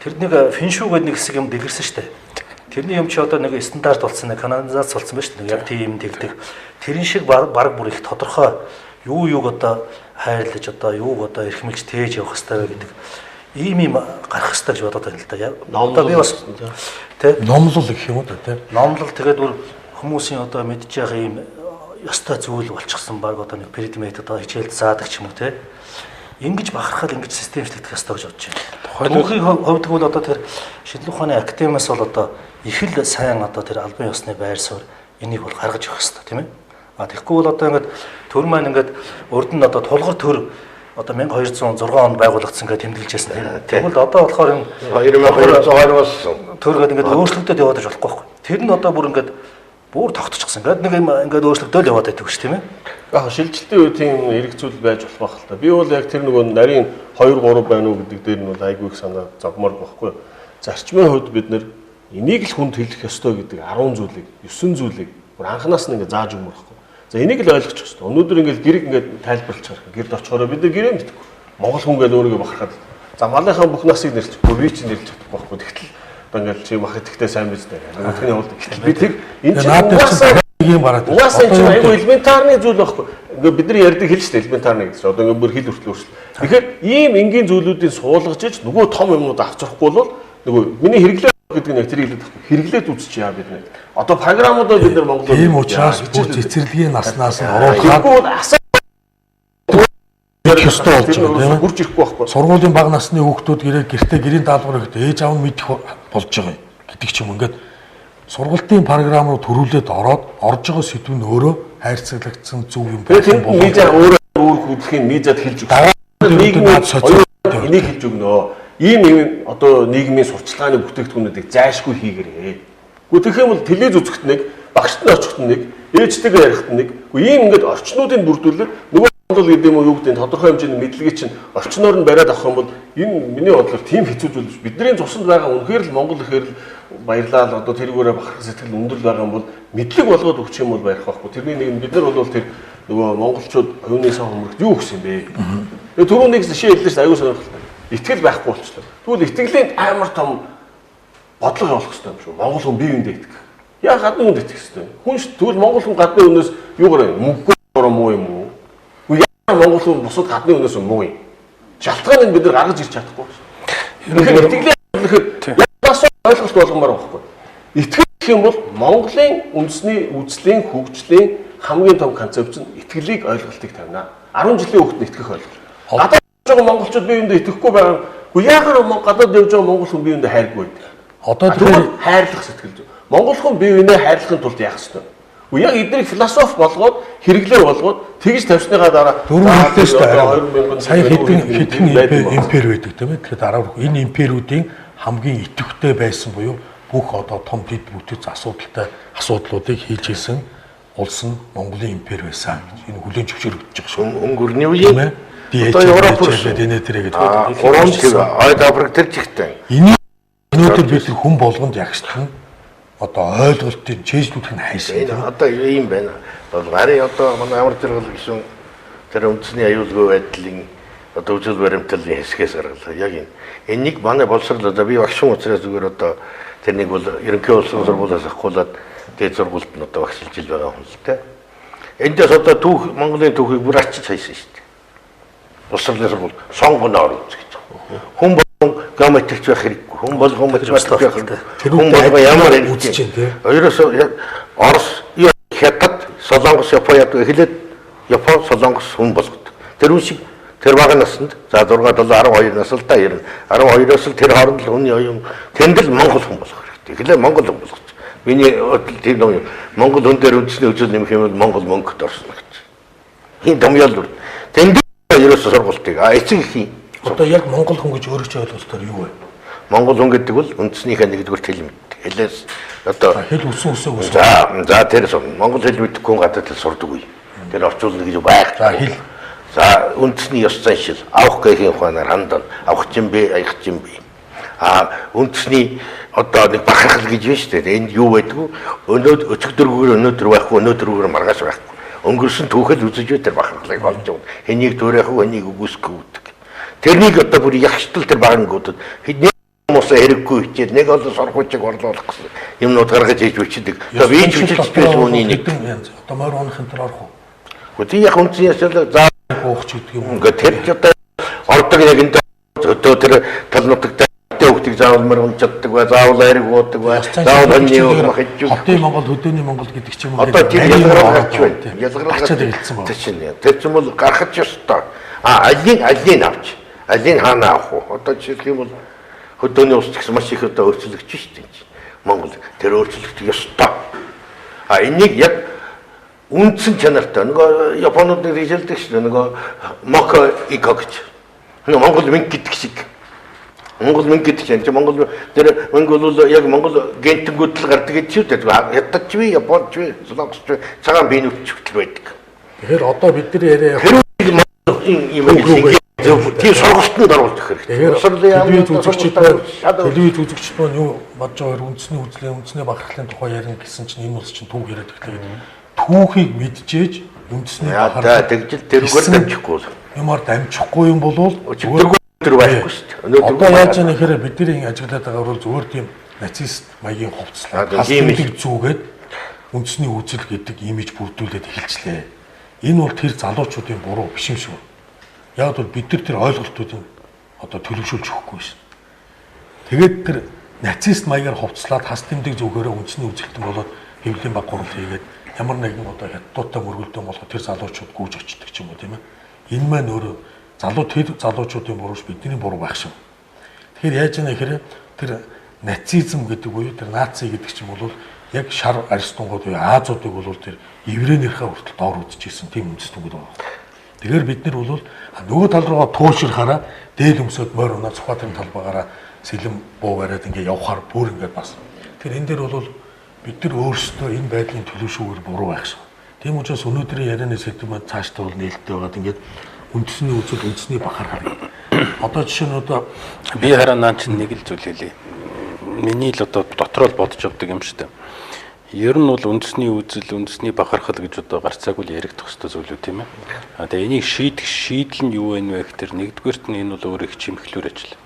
Тэр нэг фэншүү гэдэг нэг хэсэг юм дэлгэрсэн шүү дээ. Тэрний юм чи одоо нэг стандарт болсон, нэг канонизац болсон байна шүү дээ. Яг тийм тэгдэг. Тэрэн шиг бараг бүр их тодорхой юу юуг одоо хайрлаж одоо юуг одоо эрхэмлж тээж явах ёстой вэ гэдэг ийм юм гарах ёстой гэж бодоод байна л да. Одоо би бас тий номлол гэх юм уу да тий. Номлол тэгээд бүр хүмүүсийн одоо мэдж байгаа ийм ёстой зүйл болчихсон баг одоо нэг предмет одоо хичээлд заадаг ч юм уу тий. Ингэж бахархал ингэж системчлэгдэх ёстой гэж бодож байна. Түүхийн хувьд бол одоо тэр шинжлэх ухааны академиас бол одоо их л сайн одоо тэр албан ёсны байр суурь энийг бол гаргаж өгөх ёстой тийм ээ. А тэгэхгүй бол одоо ингээд төр маань ингээд урд нь одоо тулгар төр одоо 1206 онд байгуулагдсан гэж тэмдэглэж байсан тийм. Тэгвэл одоо болохоор энэ 2220 болсон. Төр гэдэг ингээд өөрчлөгдөд яваад иж болохгүй байхгүй. Тэр нь одоо бүр ингээд бүр тогтчихсон. Ингээд нэг юм ингээд өөрчлөгдөөл яваад байдаг ш тийм ээ. Яг шилжилтийн үед тийм эрг зүйл байж болох байх л та. Би бол яг тэр нөгөө нарийн 2 3 байна уу гэдэг дээр нь бол айгүй их санаа зовмоор байхгүй. Зарчмын хувьд бид нэр энийг л хүнд хэлэх ёстой гэдэг 10 зүйлийг, 9 зүйлийг бүр анханаас нь ингээд зааж өгмөр байхгүй. За энийг л ойлгочих ёстой. Өнөөдөр ингээд гэрэг ингээд тайлбарлаж байгаа. Гэрд очихороо бид нар гэрээ мэдгүй. Монгол хүн гээд өөрийгөө бахархаад. За малынхаа бүх насыг нэрлж, би чи нэрлж чадахгүй байхгүй. Тэгтэл одоо ингээд чи мах итгэвтэй сайн биз дээ. Нөгөөх нь явуулдаг. Гэтэл би тэр энэ чинь угаасаа юм гараад. Угаасаа энэ чинь айгүй элементарны зүйл байхгүй. Ингээд бид нар ярьдаг хэл шүү дээ элементарны гэдэг чинь. Одоо ингээд бүр хэл хүртэл өөрчлөлт. Тэгэхээр ийм энгийн зүйлүүдийг суулгаж иж нөгөө том юмнууд авчрахгүй бол нөгөө миний хэрэглээ гэдэг нь яг тэр хэлээд байхгүй. Хэрэглээд үзчихье бид нэ. Одоо програмуудаа бид нар Монголоор тийм учраас бүр цэцэрлэгийн наснаас нь оруулахад асаа ёстой болж байгаа тийм ээ. Хурж ирэхгүй байхгүй. Сургуулийн бага насны хүүхдүүд гэрээ гэртээ гэрийн даалгавар өгдөө ээж аав нь мэдэх болж байгаа юм гэдэг ч юм ингээд сургалтын програм руу төрүүлээд ороод орж байгаа сэдв нь өөрөө хайрцаглагдсан зөв юм байх бол миза өөрөө өөр хөдлөхийн мизад хэлж өгнө. Нийгмийн энийг хэлж өгнө. Ийм ийм одоо нийгмийн сурчлагын бүтээгдэхүүнүүдийг зайлшгүй хийгэрээ. Гэхдээ тэгэх юм бол телевиз үзэхэд нэг, багшд нь очиход нэг, ээжтэйгээ ярихад нэг. Гэхдээ ийм ингээд орчнуудыг бүрдүүлээд нөгөө Монгол гэдэг юм уу юу гэдэг нь тодорхой хэмжээний мэдлэгийг чинь орчноор нь бариад авах юм бол энэ миний бодлоор тийм хэцүү зүйл биш. Бидний цуснд байгаа үнэхээр л Монгол ихээр л баярлаа л одоо тэрүүгээрээ бахарх сэтгэл өндөр байгаа юм бол мэдлэг болгоод өгчих юм бол баярах байхгүй. Тэрний нэг нь бид нар бол тэр нөгөө монголчууд оюуны сан хөмрөгт юу өгсөн юм бэ? Тэгээ түрүү нэг жишээ хэллээ шүү дээ, аюу сонирхолтой. Итгэл байхгүй болчихлоо. Тэгвэл итгэлийн амар том бодлого явуулах хэрэгтэй юм шүү. Монгол хүн бие биендээ итгэх. Яг гадны хүнд итгэх хэрэгтэй. Хүн ш тэгвэл монгол хүн гадны хүнээс юугаар мөнгөөр муу юм уу? Үгүй яа монгол хүн бусад гадны хүнээс муу юм. Шалтгааныг бид нар гаргаж ирч чадахгүй. Тэгэхээр итгэлийн гэхээр ягаас ойлголт болгомоор байхгүй. Итгэл гэх юм бол Монголын үндэсний үзлийн хөгжлийн хамгийн том концепц нь итгэлийг ойлголтыг тавина. 10 жилийн хүүхэд нь итгэх ойлголт. Гадаад явж байгаа монголчууд бие биендээ итгэхгүй байгаа. Үгүй яагаар гадаад явж байгаа монгол хүн бие биендээ хайргүй байдаг. Одоо тэгэхээр хайрлах сэтгэл зүй. Монгол хүн бие биенээ хайрлахын тулд яах ёстой вэ? Үгүй яг эднийг философи болгоод хэрэглээ болгоод тэгж тавьсныхаа дараа дөрөв хэллээ шүү дээ. Сая хэдэн импери байдаг тийм ээ. Тэгэхээр дараа энэ империудын хамгийн идэвхтэй байсан буюу бүх одоо том дэд бүтэц асуудалтай асуудлуудыг хийж исэн улс нь Монголын импери байсан гэж энэ хүлээн зөвшөөрөгдөж байгаа шүү. Өнгөрний үеийн одоо Европ энэ тэрэ гэдэг. Гурван чиг Ойд Африк тэр чигтэн. Энийг өнөөдөр бид хүн болгонд ягштан одоо ойлголтыг чэйжлүүлэх нь хайсан. Энэ одоо ийм байна. Бол гарын одоо манай амар жаргал гэсэн тэр үндэсний аюулгүй байдлын одоо үзэл баримтлалын хэсгээс гаргалаа. Яг энэ. Энийг манай боловсрол одоо би багш учраас зүгээр одоо тэрнийг бол ерөнхий улсын сургуулиас авахгуулаад дээд сургуульд нь одоо багшилж ил байгаа хүн л дээ. Эндээс одоо түүх Монголын түүхийг бүр ачиж хайсан шүү дээ. Боловсролын сургууль сонгоноор үз гэж. Хүн болгон геометрч байх хэрэггүй. Хүн болгон математик байх хэрэггүй. Хүн болгон ямар үзэж байна те. Ерөөсөө Орос, Хятад, Солонгос, Япон яадаг. Эхлээд Япон, Солонгос хүн болгодог. Тэр үн шиг Тэр бага наснд за 6 7 12 нас л да ер нь 12-оос л тэр хооронд л хүний оюун тэнд л монгол хүн болох хэрэгтэй. Тэгэхээр монгол хүн болох. Миний тийм том монгол хүн дээр үндэсний үзэл нэмэх юм бол монгол мөнгөд орсон гэж. Хин томьёол тэнд ерөөсө сургалтыг эцэг эхийн одоо яг монгол хүн гэж өөрөө чи ойлголтоор юу вэ? Монгол хүн гэдэг бол үндэснийхээ нэгдүгээр хэл мэддэг. Хэлээс одоо хэл өссөн өсөөг. За тэр монгол хэл мэдэхгүй хүн гадаад хэл сурдаг үе. Тэр орчуулна гэж байх. За хэл. За үндэсний ёс заншил авах гэхийн ухаанаар хандан авах чинь бэ, аях чинь бэ. Үндэсний одоо нэг бахархал гэж байна шүү дээ. Энд юу байдгүй? Өчигдөргөөр өнөөдөр байхгүй, өнөөдөргөөр маргааш байхгүй. Өнгөрсөн түүхэл үзэж бай тэр бахархлыг олж явна. Хэнийг төөрөх вэ, хэнийг үгүйсгэх гэдэг. Тэрнийг одоо бүр ягштал тэр багангуудад хэдний хүмүүсээ хэрэггүй хичээл нэг олон сургуульчиг орлуулах гэсэн юмнууд гаргаж хийж бичдэг. Одоо би ч бичиж байсан үний нэг янз. Одоо морь унах энэ төр орох уу? Гэхдээ яг үндсэн ясал за уух ч гэдэг юм. Ингээд тэр ч одоо ордог яг энэ өдөө тэр тал нутагт хүүхдийг заавал морь унж чаддаг бай, заавал айраг уудаг бай, заавал хоньны мах хийж. Хотын Монгол, хөдөөний Монгол гэдэг ч юм уу. Одоо тэр ялгарал гарч байна. Ялгарал гарч хэлсэн байна. Тэр чинь. Тэр чинь бол гарах ч ёстой. Алийг авч, алийг хаана авах вэ? Одоо жишээлх юм бол хөдөөний улс гэсэн маш их одоо өөрчлөгдөж шүү дээ. Монгол тэр өөрчлөгдөх ёстой. Энийг яг үндсэн чанартай нөгөө Японууд нэг хэлдэг шүү дээ. Нөгөө моко ико гэж. Монгол мөнгө гэдэг шиг. Монгол мөнгө гэдэг чинь Монгол тэр мөнгө бол яг Монгол гентэнгүүд л гардаг гэж шүү дээ. Хятадч би, Японч би, Солонгосч би цагаан биеийн өвчтөл байдаг. Тэгэхээр одоо бид нар яриа юм тийм сургалтанд оруулах хэрэгтэй. Телевиз үзэгчид маань юу бодож байгаа үндэсний үзлийн, үндэсний бахархлын тухай ярина гэсэн чинь энэ улс чинь түүх яриад эхлэв. Түүхийг мэдчихээж үндэсний бахархал тэгжил тэрүүгээр дамжихгүй. Юмар дамжихгүй юм болвол тэр байхгүй шүү дээ. Өнөөдөр одоо яаж яах гэхээр бидний ажиглаад байгаа бол зүгээр тийм нацист маягийн хувцлаа. Хасдаг зүгээд үндэсний үзэл гэдэг имиж бүрдүүлээд эхэлчлээ. Энэ бол тэр залуучуудын буруу биш юм шиг. Яг бол бид нар тэр ойлголтуудыг одоо төлөвшүүлж өгөхгүй шин. Тэгээд тэр нацист маягаар хувцлаад хас тэмдэг зүгээрээ үндэсний үзэлтэн болоод хэвлэлийн баг гурал хийгээд ямар нэгэн одоо хятадтай мөргөлдөн болоход тэр залуучууд гүйж очдөг ч юм уу тийм ээ. Энэ маань өөрөө тэр залуучуудын бурууш бидний буруу байх шиг. Тэгэхээр яаж яана гэхээр тэр нацизм гэдэг буюу тэр наци гэдэг чинь бол яг шар арьстангууд буюу Азуудыг бол тэр еврейнийхээ хүртэл доор үзчихсэн тийм үндэстнүүд байна. Тэгэхээр бид нар бол нөгөө тал руугаа туушрахаараа дээл өмсөд морь унаа Сүхбаатарын талбайгаараа сэлэм буу бариад ингээ явхаар бүр ингээ бас. Тэгэхээр энэ дээр бол бид нар өөрсдөө энэ байдлын төлөвшүүгээр буруу байх шиг. Тийм учраас өнөөдрийн ярианы сэдэв маань цаашдаа бол нээлттэй байгаад ингээд үндэсний үзэл, үндэсний бахархал. Одоо жишээ нь одоо би хараа наа чинь нэг л зүйл хэлье. Миний л одоо дотроо л бодож явдаг юм шүү дээ. Ер нь бол үндэсний үзэл, үндэсний бахархал гэж одоо гарцаагүй л яригдах ёстой зүйлүүд тийм ээ. Тэгээ энийг шийдэх шийдэл нь юу вэ гэхээр нэгдүгээрт нь энэ бол өөр их чимхлүүр ажил.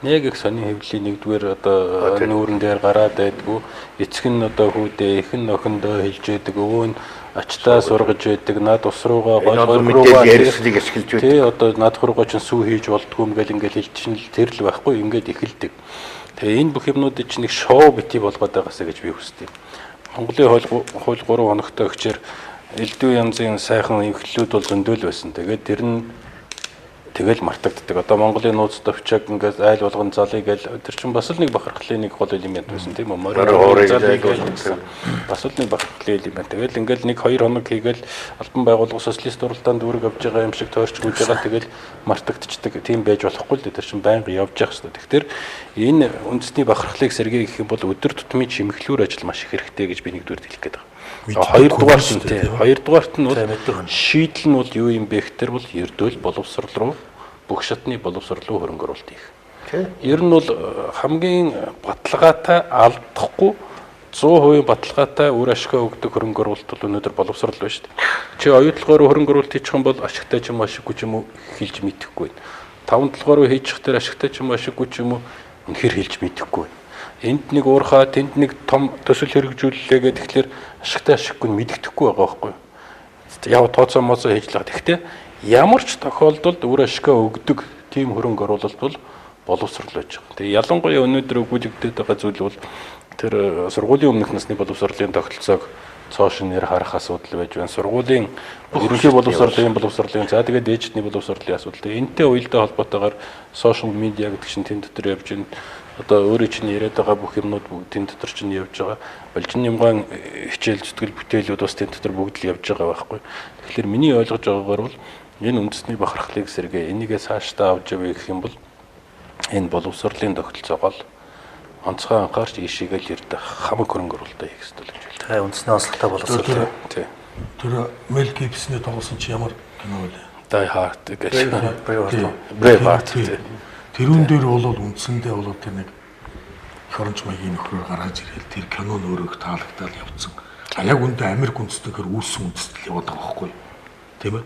Нэг их сони хэвлэлийн нэгдүгээр одоо нүүрэн дээр гараад байдгүй, эцэг нь одоо хүүдээ, эх нь охиндоо хэлж байдаг, өвөө нь ачтаа сургаж байдаг, над ус руугаа гол гол руугаа ярьслыг ашиглаж байдаг. Тий, одоо над руугаа чинь сүү хийж болдгоо юм гэл ингээл хэлчин л тэр л байхгүй ингээд эхэлдэг. Тэгээ энэ бүх юмнуудыг чинь нэг шоу бити болгоод байгаасаа гэж би хүсдэг. Монголын хууль 3 хоногтой өгчээр элдв янзын сайхан эмхлэлүүд бол зөндөл байсан. Тэгээд тэр нь тэгэл мартагддаг. Одоо Монголын нууц товчог ингээд айл болгон залыг гээл тэр чинь бас л нэг бахархлын нэг гол элемент байсан тийм үү? Морин залыг гээл гэсэн. Бас л нэг бахархлын элемент. Тэгэл ингээд нэг 2 хоног хийгээл албан байгууллага социалист уралдаанд үүрэг авж байгаа юм шиг тойрч гүйж байгаа тэгэл мартагдчихдаг. Тийм байж болохгүй л дээ. Тэр чинь байнга явж явах хэрэгтэй. Тэгэхээр энэ үндэсний бахархлыг сэргээх гэх юм бол өдөр тутмын чимхлүүр ажил маш их хэрэгтэй гэж би нэгдүгээр хэлэх гээд байгаа. Хоёрдугаарт нь тийм. Хоёрдугаарт нь бол шийдэл нь бол юу юм бэ гэхээр бол ердөөл боловсрол руу бүх шатны боловсрол руу хөрөнгө оруулалт хийх. Ер нь бол хамгийн баталгаатай алдахгүй 100% баталгаатай үр ашгаа өгдөг хөрөнгө оруулалт бол өнөөдөр боловсрол байна шүү дээ. Чи оюутлогоор хөрөнгө оруулалт хийчих юм бол ашигтай ч юм уу ашиггүй ч юм уу хэлж мэдэхгүй байна. Таван толгоор хийчих тэр ашигтай ч юм уу ашиггүй ч юм уу үнэхэр хэлж мэдэхгүй байна. Энд нэг уурхаа, тэнд нэг том төсөл хэрэгжүүллээ гэх тэгэхээр ашигтай ашиггүй нь мэддэхгүй байгаа байхгүй юу? Яг тооцоо моцоо хийж л байгаа. Тэгэхдээ ямар ч тохиолдолд үр ашгаа өгдөг тийм хөрөнгө оруулалт бол боловсрол байж байгаа. Тэгээ ялангуяа өнөөдөр өгүүлэгдээд байгаа зүйл бол тэр сургуулийн өмнөх насны боловсролын тогтолцоог Цоо шинээр харах асуудал байж байна. Сургуулийн ерөнхий боловсролын за тэгээд дээжтний боловсролын асуудал. Энтэй уялдаа холбоотойгоор сошиал медиа гэдэг чинь тэн дотор явж байна. Одоо өөрөө чинь яриад байгаа бүх юмнууд бүгд тэн дотор чинь явж байгаа. Болжин нямгаан хичээл зүтгэл бүтээлүүд бас тэн дотор бүгд л явж байгаа байхгүй. Тэгэхээр миний ойлгож байгаагаар бол энэ үндэсний бахархлыг сэргээ энийгээ цаашдаа авч явъя гэх юм бол энэ боловсролын тогтолцоогоо онцгой анхаарч ийшээгээ л ирдэх хамаг хөрөнгө оруулалтаа хийх ёстой л гэж байна. Та үндэсний онцлогтой боловсрол. Тий. Тэр Мел Гибсоны тоглосон чи ямар кино вэ? Die Hard гэж. Brave Heart. Тий. Тэрүүн дээр бол үндсэндээ бол тэр нэг эх оронч маягийн нөхрөөр гаргаж ирэл тэр кино нь өөрөө их таалагдаад явцсан. А яг үндэ Америк үндэстнээр үүссэн үндэстэл яваад байгаа байхгүй юу? Тийм ээ?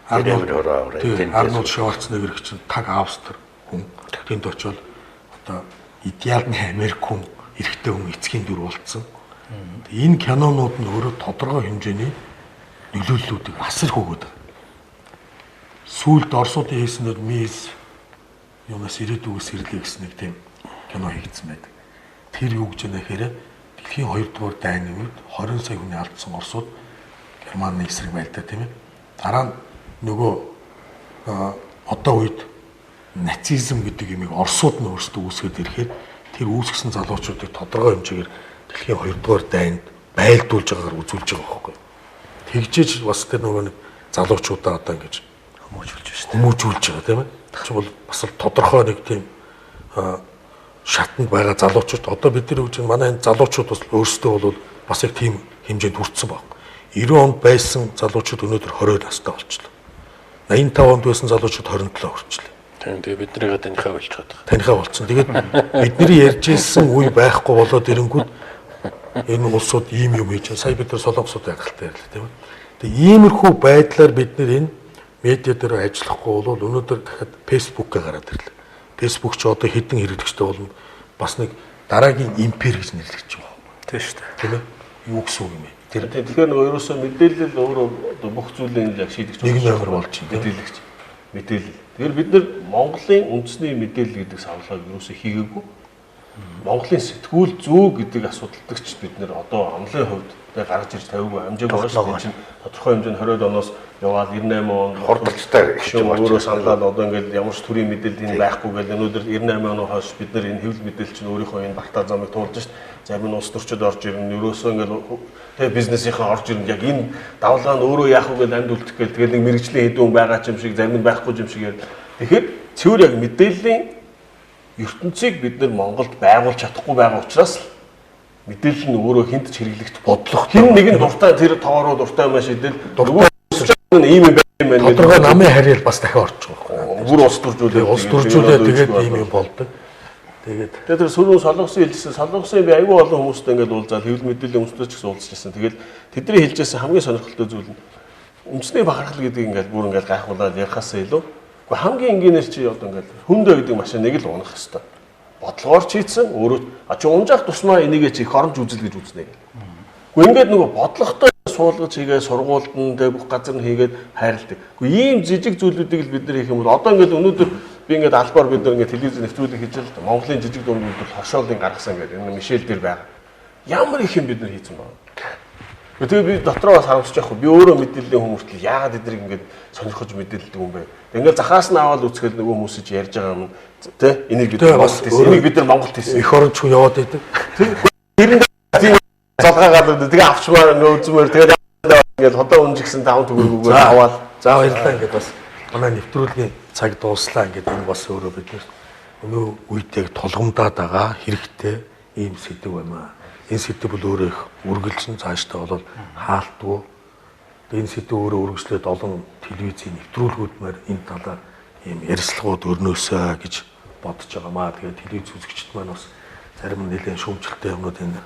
Арнольд Шварценеггер чинь таг Австри хүн. Тэнд очиод одоо идеалны Америк хүн, эрэгтэй хүн эцгийн дүр болцсон. Энэ кинонууд нь өөрөө тодорхой хэмжээний нөлөөллүүдийг асар өгöd байгаа. Сүүлд Оросуудын хийсэн нь Миз юунаас ирээдүгээс ирлээ гэсэн нэг тийм кино хийгдсэн байдаг. Тэр юу гэж байна гэхээр дэлхийн 2 дугаар дайны үед 20 сая хүний алдсан Оросууд Германы эсрэг байлдаа тийм ээ. Дараа нь нөгөө одоо үед нацизм гэдэг юмыг Оросууд нь өөрсдөө үүсгээд ирэхээр тэр үүсгэсэн залуучуудыг тодорхой хэмжээгээр дэлхийн 2 дугаар дайнд байлдуулж байгаагаар үзүүлж байгаа байхгүй. Тэгжээж бас тэр нөгөө нэг залуучуудаа одоо ингэж хүмүүжүүлж байна шүү дээ. Хүмүүжүүлж байгаа тийм ээ. Тэр бол бас л тодорхой нэг тийм шатанд байгаа залуучууд одоо бид нар үгүй манай энэ залуучууд бас өөрсдөө бол бас яг тийм хэмжээнд хүрсэн баг. 90 онд байсан залуучууд өнөөдөр 20 настай болчихлоо. 85 онд байсан залуучууд 27 хүрчлээ. Тийм тэгээ бид нарыгаа таныхаа болчиход байгаа. Таныхаа болцсон. Тэгээд бидний ярьж ирсэн үе байхгүй болоод ирэнгүүт энэ улсууд ийм юм хийж сая бид нар солонгосууд ягалтай ярьлаа тийм ээ. Тэгээ иймэрхүү байдлаар бид нар энэ медиа дээр ажиллахгүй бол өнөөдөр дахиад Facebook-гээ гараад ирлээ. Facebook ч одоо хэдэн хэрэглэгчтэй болно. Бас нэг дараагийн импери гэж нэрлэгдэж байгаа. Тийм шүү дээ. Тийм ээ. Юу гэсэн үг юм бэ? Тэр тэгэхээр нөгөө ерөөсөө мэдээлэл өөрөө одоо бүх зүйлийг яг шийдэгч нэг номер болж байна. Мэдээлэгч. Мэдээлэл. Тэгэхээр бид нар Монголын үндэсний мэдээлэл гэдэг савлгааг ерөөсөө хийгээгүй. Монголын сэтгүүл зүү гэдэг асуудалдагч бид нар одоо амлын хувьд тэг гаргаж ирж тавиагүй амжаагүй байгаа шүү дээ. Чинь тодорхой хэмжээнд 20-од оноос яваал 98 онд хурдалцтай шүүн өөрөө саналаад одоо ингээл ямар ч төрлийн мэдээлэл энэ байхгүй гэл өнөөдөр 98 оны хойш бид нар энэ хэвлэл мэдээлэл чинь өөрийнхөө энэ бартаа замыг туулж шít. Зарим нь улс төрчид орж ирнэ. Ерөөсөө ингээл тэг бизнесийнхээ орж ирнэ. Яг энэ давлгаа нь өөрөө яах вэ гэж амьд үлдэх гээл тэгэл нэг мэрэгжлийн хэдэн хүн байгаа ч юм шиг зарим нь байхгүй ч юм шиг ярь. Тэгэхээр цэвэр яг мэдээллийн ертөнцийг бид нар Монголд байгуулж чадахгүй байгаа учраас мэдээлэл нь өөрөө хүнд ч хэрэглэгдэх бодлого хэн нэг нь дуртай тэр тоороо дуртай юм шидэл нөгөө нь ийм юм байна гэдэг тодорхой намын харьяал бас дахиад орчих واخгүй. Бүр улс төржүүлээ улс төржүүлээ тэгээд ийм юм болдог. Тэгээд тэр сөрөөн солонгосын хэлжсэн солонгосын би айгүй олон хүмүүстэй ингээд уулзаад хэвлэл мэдээллийн хүмүүстэй ч гэсэн уулзчихсан. Тэгэл тэдний хэлжсэн хамгийн сонирхолтой зүйл нь үндэсний бахархал гэдэг ингээд бүр ингээд гайхуулаад ярихаасаа илүү Гэхдээ хамгийн энгийнээр чи одоо ингээд хөндөө гэдэг машиныг л унах хэвээр. Бодлогоор ч хийцэн өөрөө а чи унжаах тусмаа энийгээ чи их оромж үзэл гэж үзнэ гэх. Гэхдээ ингээд нөгөө бодлоготой суулгаж хийгээ сургуульд нь тэг бүх газар нь хийгээд хайрладаг. Гэхдээ ийм жижиг зүйлүүдийг л бид нар хийх юм бол одоо ингээд өнөөдөр би ингээд албаар бид нар ингээд телевиз нэвтрүүлэг хийж л Монголын жижиг дунд үйлдвэр хошоолын гаргасан гэдэг энэ Мишель дээр байгаа. Ямар их юм бид нар хийцэн байна. Тэгээ би дотроо бас харамсаж байхгүй. Би өөрөө мэдээллийн хүмүүртэл яагаад эдрийг ингээд сонирхож мэдээлдэг юм бэ? Ингээд захаас нь аваад үзэхэл нөгөө хүмүүс ч ярьж байгаа юм тэ энийг бид нар Монголд хийсэн. Энийг бид нар Монголд хийсэн. Эх оронч хүн яваад байдаг. Тэр тийм залгаа гараад тэгээ авчмаар ингээд үзмээр тэгээд ингээд одоо үнжигсэн 5 төгрөгөөр аваад за баярлалаа ингээд бас манай нэвтрүүлгийн цаг дууслаа ингээд энэ бас өөрөө бид нар өнөө үед яг тулгамдаад байгаа хэрэгтэй ийм сэдв байна. Энэ сэдв бол өөрөө их үргэлжлэн цаашдаа бол хаалтгүй. Энэ сэдв өөрөө үргэлжлээд олон телевизийн нэвтрүүлгүүд мөр энэ талаар ийм ярилцлагууд өрнөөсэй гэж бодож байгаамаа. Тэгээд телевиз үзэгчд маань бас зарим нь нэлээд шүүмжлэлтэй юмнууд энэ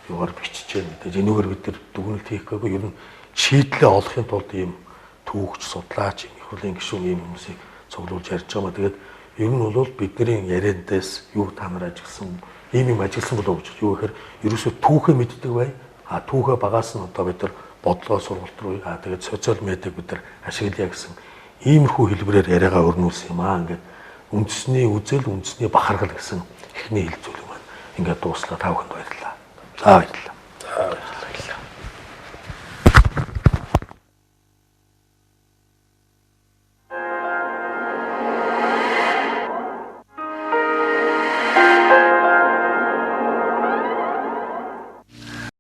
юугаар бичиж байна. Тэгээд энүүгээр бид нар дүгнэлт хийх гээгүй ер нь шийдлээ олохын тулд ийм түүхч, судлаач, их хурлын гишүүн ийм хүмүүсийг цуглуулж ярьж байгаамаа. Тэгээд ер нь бол бидний яриандээс юу та нар ажигласан ийм юм ажигласан болов уу гэж. Юу гэхээр ерөөсөө түүхээ мэддэг бай. А түүхээ багаас нь одоо бид нар бодлогоо сургалт руу тэгээд социал медиаг бид нар ашиглая гэсэн иймэрхүү хэлбэрээр яриагаа өрнүүлсэн юм аа. Ингээд үндэсний үзэл, үндэсний бахархал гэсэн эхний хэлцүүлэг маань ингээд дууслаа. Та бүхэнд баярлалаа. За баярлалаа.